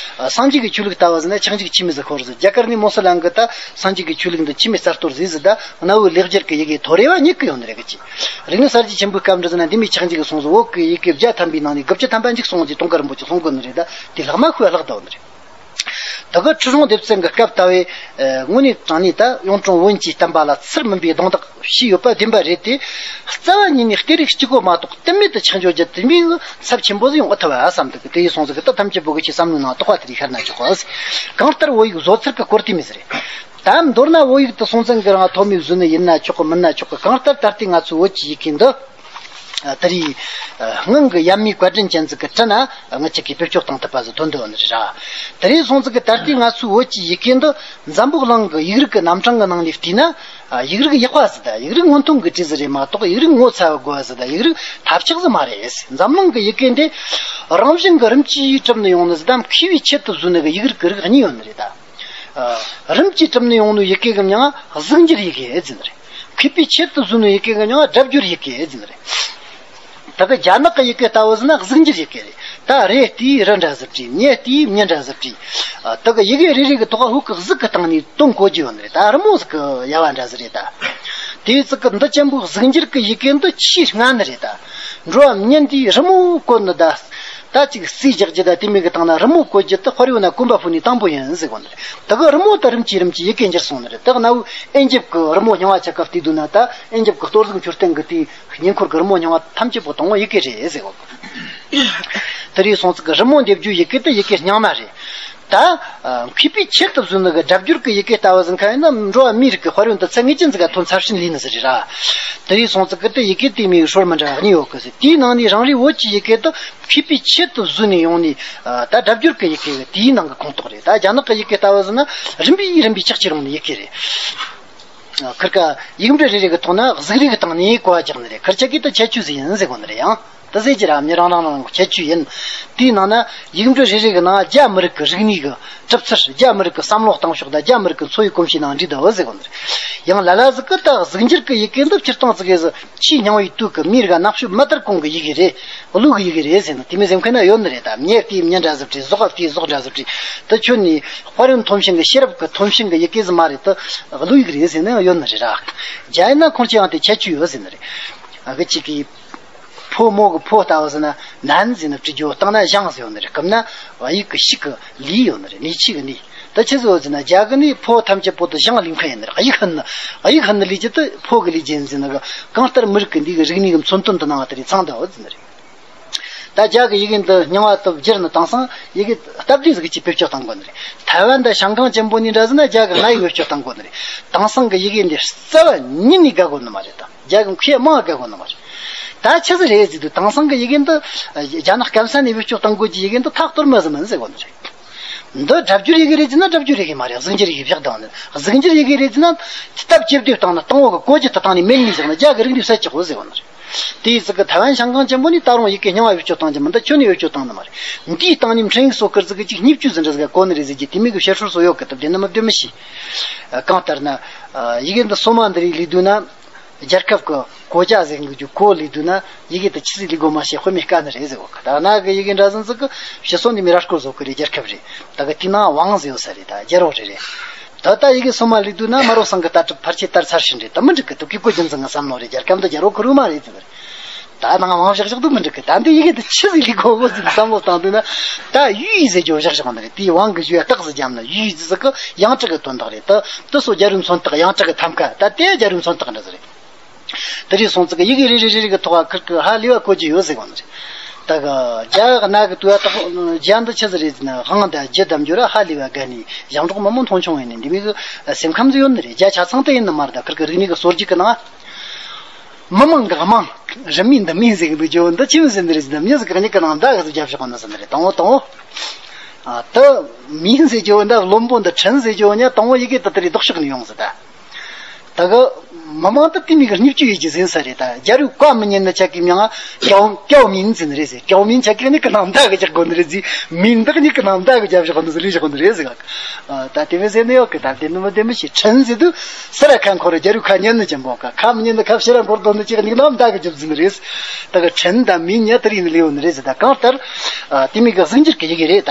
སངས་རྒྱས་ཀྱི་ཆོས་ལུགས་ལྟ་བུ་ཟིག་ན་ཆག་འཇིག་ཆི་མོ་ཟིག་འཁོར་ཟིག་རྒྱ་གར་ནས་མོ་སི་ལམ་གི་ད་སངས་རྒྱས་ཀྱི་ཆོས་ལུགས་འདི་ཆི་མོ་རྩ་གཏོར་ཟིག་ཟིག་ད་གནའ་བོའི་ལེགས་སྦྱར་གི་ཡི་གེ་ཐོ་རེ་བ་རྙེད་གི་ཡོད་ནི་རེད་གི་ཅི། རིག་གནས་གསར་བརྗེ་ཆེན་པོའི་སྐབས་འདྲ་ཟིག་ན་འདི་མོ་ཆག་འཇིག་གི་སོང་ཟིག་བོད་ཀྱི་ཡི་གེ་བརྒྱ་ཐམ་པའི་ནང་ནས་དགུ་བཅུ་ཐམ་པ་འཇིག་སོང་ཟིག་དུང་དཀར་རིན་པོ་ཆེ་གསུང་གི་ནི་རེད་ད། དེ་ལྷག་མ་ཤོད་བརླག་བཏང་ནི་རེད། ད་གི་ཁྲི་སྲོང་ལྡེ་བཙན་གྱི་སྐབས་ལྟ་བུའི་དངོས་གནས་དྲང་གནས་ད་གཡུང་དྲུང་བོན་གྱི་བསྟན་པ་ལ་ཚུལ་མིན་པའི་རྡུང་རྡེག་བྱས་ཡོད་པ་བདེན་པ་རེད་དེ། རྩ་བ་ཉིད་ནས་གཏེར་རིགས་གཅིག་པོ་མ་གཏོགས་གཏན་མེད་དུ་ཆག་འགྱོ་རྒྱུ་དེ་མིན་ཚབས་ཆེན་པོ་ཟིག་ཡོང་ཨེ་ཐུབ་བ་བསམ་འདུག་གི། དེ་ཡི་སོང་ཟིག་གི་ད་ཐམས་ཅད་པོ་གི་ཆེ་བསམ་བློའི་ནང་དོགས་པ་དེ་རིགས་ཤར་ན་ཆོག་གི། གང་ལྟར་བོད་ཡིག་བཟོ་ཚུལ་གི་སྐོར་དེ་མོ་ཟིག་རེད། ད་མདོར་ན་བོད་ཡིག་དེ་སྲོང་བཙན་གྱི་རིང་ཐོག་མའི་བཟོས་ནི་ཡིན་ན་ཆོག་གི། མིན་ན་ཆོག་གི། གང་ལྟར་ད་ལྟའི་ང་ཚོའི་བོད་ཀྱི་ཡི་གེ་འདི་དེ་རིང་སྔོན་གྱི་ཡབ་མེས་བཀའ་དྲིན་ཅན་ཟིག་གིས་བྲིས་ན་ང་ཅག་གིས་བེད་སྤྱོད་བཏང་ཐུབ་པ་ཟིག་ཐོན་འདུག་ནི་རེད་ར། དེ་རིང་སོང་ཙང་གི་ད་ལྟའི་ང་ཚོའི་བོད་ཀྱི་ཡི་གེ་འདི་འཛམ་བུ་གླིང་གི་ཡིག་རིགས་ཀྱི་རྣམ་གྲངས་ཀྱི་ནང་ནས་བལྟས་ན། ཡིག་རིགས་ཡག་པ་ཟིག་དང་ཡིག་རིགས་སྔོན་ཐོན་གྱི་བྲིས་ཟིག་རེད་མ་གཏོགས་ཡིག་རིགས་ངོ་ཚ་བ་དགོས་པ་ཟིག་དང་ཡིག་རིགས་ཐབས་ཆག་ཟིག་མ་རེད། འཛམ་གླིང་གི་ཡི་གེ་འདི་རང་བཞིན་གྱིས་རིམ་གྱིས་གྲུབ་ནས་ཡོང་ནི་ཟིག་དང་མཁས་པའི་ཆེད་དུ་བཟོས་ནི་གི་ཡིག་རིགས་ཀྱི་རིགས་གཉིས་ཡོད་ནི་རེད་ད། རིམ་གྱིས་གྲུབ་ནས་ཡོང་ནི་ཡི་གེ་གི་མིང་ང་གཟུགས་འགྱུར་ཡི་གེ་ཟེར་ནི་རེད། མཁས་པའི་ཆེད་དུ་བཟོས་ནི་ཡི་གེ་གི་མིང་ང་སྒྲ་བསྒྱུར་ཡི་གེ་ཟེར་ནི་རེད། ད་གི་རྒྱ་ནག་གི་ཡི་གེ་ལྟ་བུ་ཟེར་ན་གཟུགས་འགྱུར་ཡི་གེ་རེད། ད་རེ་བལྟས་རི་འདྲ་ཟིག་བྲིས། མྱི་བལྟས་མྱི་འདྲ་ཟིག་བྲིས། ད་གི་ཡི་གེ་རེ་རེ་གི་ཐོག་ཧུ་གི་གཟུགས་གི་སྟེང་ནས་དོན་གོ་རྒྱུ་ཡོད་ནི་རེད། ད་རི་མོ་ཟིག་གི་ཡ་བ་འདྲ་ཟིག་རེད་ད། དེའི་ཚིག་གི་འདི་ཅན་པོའི་གཟུགས་འགྱུར་གི་ཡི་གེ་འདི་ཆེས་སྔ་ནི་རེད་ད། འགྲོ་བ་མྱི་འདིས་རི་མོ་བཀོད་ནི་ད། ད་ཅིག་རྩིས་རྒྱག་རྒྱུ་ད་དེ་མོ་གི་སྟེང་ན་རི་མོ་བཀོད་རྒྱུ་དེ་དཔེར་ཡོད་ན་གོན་པ་ཕུད་ནས་དང་པོ་ཡིན་ཟེར་གོ་ནི་རེད། ད་གི་རི་མོ་དེ་རིམ་གྱིས་རིམ་གྱིས་ཡི་གེ་འགྱུར་སོང་ནི་རེད། ད་གནའ་བོའི་ཨེ་ཇེབ་གི་རི་མོ་རྙིང་བ་ཆ་ཁ་བལྟས་འདུག་ན་ད་ཨེ་ཇེབ་གི་གཏོར་གཟུགས་མཆོད་རྟེན་གི་དེའི་ཉེ་འཁོར་གི་རི་མོ་རྙིང་བ་ཐམས་ཅད་པོ་དང་པོ་ཡི་གེ་རེད་ཟེར་གོ། དེ་རིང་སོང་ཙང་གི་རི་མོ་འདེབས་རྒྱུའི་ཡི་གེ་དེ་ཡི་གེ་རྙིང་མ་རེད། ད། མཁས་པའི་ཆེད་དུ་བཟོས་ནི་གི་སྒྲ་བསྒྱུར་གི་ཡི་གེ་ལྟ་བུ་ཟིག་ཁ་ཡིན་ན་འགྲོ་བ་མིའི་རིགས་ཀྱི་དཔལ་ཡོན་དུ་ཚད་ངེས་ཅན་ཟིག་ག་ཐོན་ཚར་ཕྱིན་ལས་ནི་ཟིག་རེད་ར། དེ་ཡིན་སོང་ཙང་གི་དེ་ཡི་གེ་དེ་མོའི་སྲོལ་མི་འདྲ་བ་གཉིས་ཡོད་གི་ཟེར། དེའི་ནང་ནས་རང་རེའི་བོད་ཀྱི་ཡི་གེ་དེ་མཁས་པའི་ཆེད་དུ་བཟོས་ནས་ཡོང་ནི། ད་སྒྲ་བསྒྱུར་གི་ཡི་གེ་དེའི་ནང་གི་ཁོངས་གཏོགས་རེད། ད་རྒྱ་ནག་གི་ཡི་གེ་ལྟ་བུ་ཟིག་ན་རིམ་པས་རིམ་པས་ཆག་ཆག་རུང་ནི་ཡི་གེ་རེད། ཁིར་ཀ་ཡིག་འབྲུ་རེ་རེ་གི་ཐོག་ན་གཟུགས་རིས་ཀྱི་སྟེང་ནས་གོ་བ་རྒྱག་ནི་རེད། ཁིར་ཆ་གིས་ད་ཁྱད་ཆོས་ཟིག་ཡིན་ཟེར་གོ་ནི་རེད་ཡང་། དེ་ཟེར་གྱི་ར། མྱི་རང་རང་རང་ཁྱད་ཆོས་ཡིན། དེའི་ནང་ན་ཡིག་འབྲུ་རེ་རེ་གི་ནང་རྒྱ་མི་རིགས་ཀྱི་རིག་གནས་ཀྱི་གྲུབ་ཚུལ། རྒྱ་མི་རིགས་ཀྱི་བསམ་བློ་གཏོང་ཕྱོགས་དང་རྒྱ་མི་རིགས་ཀྱི་འཚོ་བའི་གོམས་གཤིས་ནང་འདྲེས་བསྡད་ཡོད་ཟེར་གོ་ནི་རེད། ཡང་ལ་ལ་ཟིག་གིས་ད་གཟུགས་འགྱུར་གྱི་ཡི་གེ་འདི་སྤྱིར་བཏང་ཟིག་གི་ཆེས་རྙིང་བའི་དུས་ཀྱི་མིའི་རིགས་ཀ་ནག་ཤོབ་མ་དར་གོང་གི་ཡི་གེ་རེད། གླུ་གི་ཡི་གེ་རེད་ཟེར་ནི་དེ་མོ་ཟེར་མཁན་ན་ཡོད་ནི་རེད། ད་མྱི་བལྟས་མྱི་འདྲ་ཟིག་བྲིས། གཟུགས་བལྟས་གཟུགས་འདྲ་ཟིག་བྲིས། ད་ཁྱོད་ནི་དཔལ་ཡོན་ཐོན་ཕྱིན་གི་ཤེས་རབ་ཀྱི་ཐོན་ཕྱིན་གི་ཡི་གེ་ཟིག་མ་རེད། ད་གླུ་ཡིག་རེད་ཟེར་ནི་ཡང་ཡོད་ནི་རེད་ར། རྒྱ་ཡིན་ན་ཁོང་ཆེ་ཡང་དེ་ཁྱད་ཆོས་ཡོད་ཟེར་ནི་རེད། ཨ་གི་ཅིག་གིས། ཕོ་མོ་གི་ཕོ་ལྟ་བུ་ཟེར་ན་ནན་ཟེར་ནི་བྲིས་རྒྱུ། བཏང་ན་ཞང་ཟེར་ཡོད་ནི་རེད། སྐབས་ན་ཨ་ཡིག་གི་ཤིག་གི་ལི་ཡོད་ནི་རེད། ལི་ཆི་གི་ལི། ད་ཆི་ཟེར་ཡོད་ཟེར་ན་རྒྱ་གི་ནི་ཕོ་ཐམས་ཅད་པོ་དུ་ཞང་ལི་མཁན་ཡིན་ནི་རེད། ཨ་ཡིག་ཧན་ནི། ཨ་ཡིག་ཧན་ནི་ལི་ཅི་དུ་ཕོ་གི་ལི་ཅི་ཡིན་ཟེར་ནི་གི། གང་ལྟར་མི་རིགས་ཀྱི་འདི་གི་རིག་གནས་གི་མཚོན་དོན་དུ་ནང་དེ་རིགས་ཚང་བསྡད་ཡོད་ཟེར་ནི་རེད། ད་རྒྱ་གི་ཡི་གེ་འདི་རྙིང་བ་དུ་བསྒྱུར་ནི་དེང་སང་ཡི་གེ་སྟབས་བདེ་ཟིག་གི་ཅིག་བེད་སྤྱོད་གཏང་དགོས་ནི་རེད། ཐའེ་ཝན་དང་ཤང་ཀང་ཅན་པོ་ནི་འདྲ་ཟེར་ན་རྒྱ་གི་ང་ཡིག་བེད་སྤྱོད་གཏང་དགོས་ནི་རེད། དེང་སང་གི་ཡི་གེ་འདི་རྩ་བ་ཉིད་ནས་དགའ་དགོས་ནི་མ་རེད་ད། རྒྱ་གི་མཁས་མང་དགའ་དགོས་ནི་མ་རེད། ད་ཆི་ཟིག་རེད་ཟེར་དུས་དེང་སང་གི་ཡི་གེ་འདི་རྒྱ་ནག་སྐམ་ས་ནས་བེད་སྤྱོད་གཏང་དགོས་ཀྱི་ཡི་གེ་འདི་ཐག་གཏོར་མ་ཟིག་མིན་ཟེར་གོ་ནི་རེད། འདི་སྒྲ་བསྒྱུར་ཡི་གེ་རེད་ཟེར་ན་སྒྲ་བསྒྱུར་ཡི་གེ་མ་རེད། གཟུགས་འགྱུར་ཡི་གེ་བཞག་བཏང་ནི། གཟུགས་འགྱུར་ཡི་གེ་རེད་ཟེར་ན་སྟབས་ཇེ་བདེ་བཏང་ནི། སྟེང་འོག་གི་གོ་རྒྱུ་དེ་བཏང་ནི་མེད་ནི་བཞག་ནི་རྒྱ་གི་རིག་གནས་ས་ཆག་གོ་ཟེར་གོ་ནི་རེད། དེའི་ཟིག་གི་ཐའེ་ཝན་ཤང་ཀང་ཆེན་པོ་ནི་ད་རུང་ཡི་གེ་རྙིང་བ་བེད་སྤྱོད་བཏང་གི་མི་འདུག་ཁྱོན་ནས་བེད་སྤྱོད་བཏང་ནི་མ་རེད། འདིའི་སྟེང་ནས་འཕྲིན་ཡིག་སོགས་ཀྱི་ཟིག་གི་ཅིག་བརྙས་བཅོས་ཟིག་འདྲ་ཟིག་གོ་ནི་རེད་ཟེར་གྱི་དེ་མོ་གི་བཤད་སྲོལ་སོགས་ཡོད་གི། ད་དེ་ནི་མི་བདེན་མི་ཤེས། གང་ལྟར་ན། ཡི་གེ་འདི་སོ་མ་འདི་རིགས་ལས་དུས་ན། རྒྱལ་ཁབ་ཀྱི་གོ་ཆ་ཟེར་གི་འདུག་གོ་ལས་དུས་ན་ཡི་གེ་དེ་ཆི་ཟིག་ལས་དགོས་མ་ཤེས་དཔེ་མེད་དཀའ་ནི་རེད་ཟེར་གོ། ད་ན་གི་ཡི་གེ་འདྲ་ཟིག་ཟིག་གི་ཕྱི་སོ་ནས་མི་ར་སྐོར་བཟོ་གི་རེད། རྒྱལ་ཁབ་རེད། ད་གི་དེ་ནང་ཝང་ཟེར་ཡོད་ས་རེད། ད་རྒྱལ་རོགས་རེད་རེད། ད་ལྟ་ཡི་གེ་སོ་མ་ལས་དུས་ན་མ་རོ་སང་གི་ལྟ་གྲུབ་ཕལ་ཆེར་དར་ཚར་ཞིག་རེད། ད་མི་འགྲིག་གི། ད་གི་གོ་རྒྱུ་མཚན་གི་བསམ་བློ་རེད། རྒྱལ་ཁབ་འདི་རྒྱལ་རོགས་ཁུ་རུ་མ་རེད་ཟེར་གི་རེད། ད་ནང་དབང་བཞག་བཞག་ཏུ་མི་འགྲིག་གི། ད་འདི་ཡི་གེ་འདི་ཆི་ཟིག་ལས་གོ་གོ་ཟིག་བསམ་བློ་བཏང་དུས་ན། ད་ཡུས་ཟེར་རྒྱུ་བཞག་བཞག་འདི་རེད། དེའི་དབང་གི་ཞུ་ཡ་རྟགས་ཟིག་བརྒྱབ་ན་ཡུས་ཟིག་གི་ཡང་ཀྲིག་གི་དོན་དག་རེད། ད་དེ་སོ་རྒྱལ་རུ་མཚོན་རྟགས་ཡང་ཀྲིག་གི་ཐམ་ཀ་ད་དེ་རྒྱལ་རུ་མཚོན་རྟགས་འདྲ་ཟིག་རེད། དེ་རེད་སོང་ཙི་གི་ཡི་གེ་རེ་རེ་རེ་རེ་གི་ཐོག་ཁིར་གི་ཧ་ལས་པ་གོ་རྒྱུ་ཡོད་ཟེར་གོ་ནི་རེད། ད་གི་རྒྱ་གི་ན་གི་དུ་ཡ་ཏག་རྒྱ་འདི་ཆི་ཟིག་རེད་ཟེར་ན་དབང་ད་རྒྱུ་དམ་རྒྱུ་ར་ཧ་ལས་པ་དགའ་ནི་ཞང་འབྲོག་མི་མང་མཐོང་ཆུང་ཡིན་ནི་འདི་མི་གི་སེམས་ཁམས་ཟིག་ཡོད་ནི་རེད། རྒྱ་ཆ་ཚང་དེ་ཡིན་ནི་མ་རེད། ད་ཁིར་གི་རིག་གནས་གི་སོ་རྒྱུ་གི་ནང་། མི་མང་གི་དམངས་རིན་མེད་འདི་མིན་ཟེར་གི་འདུག་རྒྱུ་འདི་ཆི་མི་ཟེར་ནི་རེད་ཟེར་ན་མྱི་ཟིག་གི་གཉིས་ཀྱི་ནང་མདའ་གི་ཟིག་རྒྱབ་བཞག་གོ་ནི་ཟེར་ནི་རེད། དང་བོ་དང་བོ། ཨ་ད་མིན་ཟེར་རྒྱུ་འདི་བློན་པོ་འདི་ཁྲིན་ཟེར་རྒྱུ་ནི་དང་བོ་ཡི་གེ་ད་དེ་རེད་ལྡོག་ཕྱོགས་ནས་ཡོང་ཟེར་ད། ད་གི་མི་མང་དུ་དེ་མི་གི་བརྙས་བཅོས་ཡེད་རྒྱུ་ཟིན་ས་རེད། ད་རྒྱ་རུ་བཀའ་མི་ཉན་ནི་ཆ་གི་མྱིང་ང་ཀའོ་ཀའོ་མིན་ཟེར་ནི་རེད་ཟེར། ཀའོ་མིན་ཆ་གི་ནི་གི་ནང་མདའ་གི་རྒྱག་དགོས་ནི་རེད་ཟེར། མིན་དག་ནི་གི་ནང་མདའ་གི་རྒྱབ་བཞག་ནི་ཟེར་ལས་བཞག་ནི་རེད་ཟེར་ག། ད་དེ་མི་ཟེར་ནི་ཡོད་གི། ད་དེ་ནི་མི་དེ་མི་ཤེས། ཁྲིན་ཟེར་དུས་སི་ར་ཁ་འཁོར་རྒྱ་རུ་ཁ་ཉན་ནི་ཅན་པོ་ག། ཁ་མི་ཉན་ནི་ཁ་ཕྱི་ར་འཁོར་དོ་ནི་ཅིག་ནི་གི་ནང་མདའ་གི་རྒྱབ་ཟིན་ནི་རེད། ད་གི་ཁྲིན་ད་མིན་ཉ་དེ་རིགས་ནི་ལེའོ་ནི་རེད་ཟེར། ད་གང་ལྟར་དེ་མི་གི་གཟུགས་འགྱུར་གི་ཡི་གེ་རེད། ད་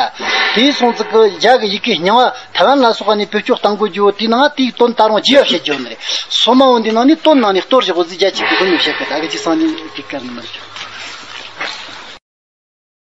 དེའི་སོང་ཙི་གི་རྒྱ་གི་ཡི་གེ་རྙིང་བ་ཐའེ་ཝན་ལ་སོགས་པ་ནས་བེད་སྤྱོད་གཏང་དགོས་རྒྱུ་དེའི་ནང་དེའི་དོན་ད་རུང་རྒྱས་པ་བཤད་རྒྱུ་ནི་རེད། སོ་མ་བོ་འདི་ནང་ནས་དོན་ནང་ནས་གཏོར་བཞག་གོ་ཟིག་རྒྱ་ཆེ་གི་དོན་ནས་བཤད་གི། ད་གི་ཅི་སང་ཉིན་དེ་གར་ནི་མི་རྒྱུ།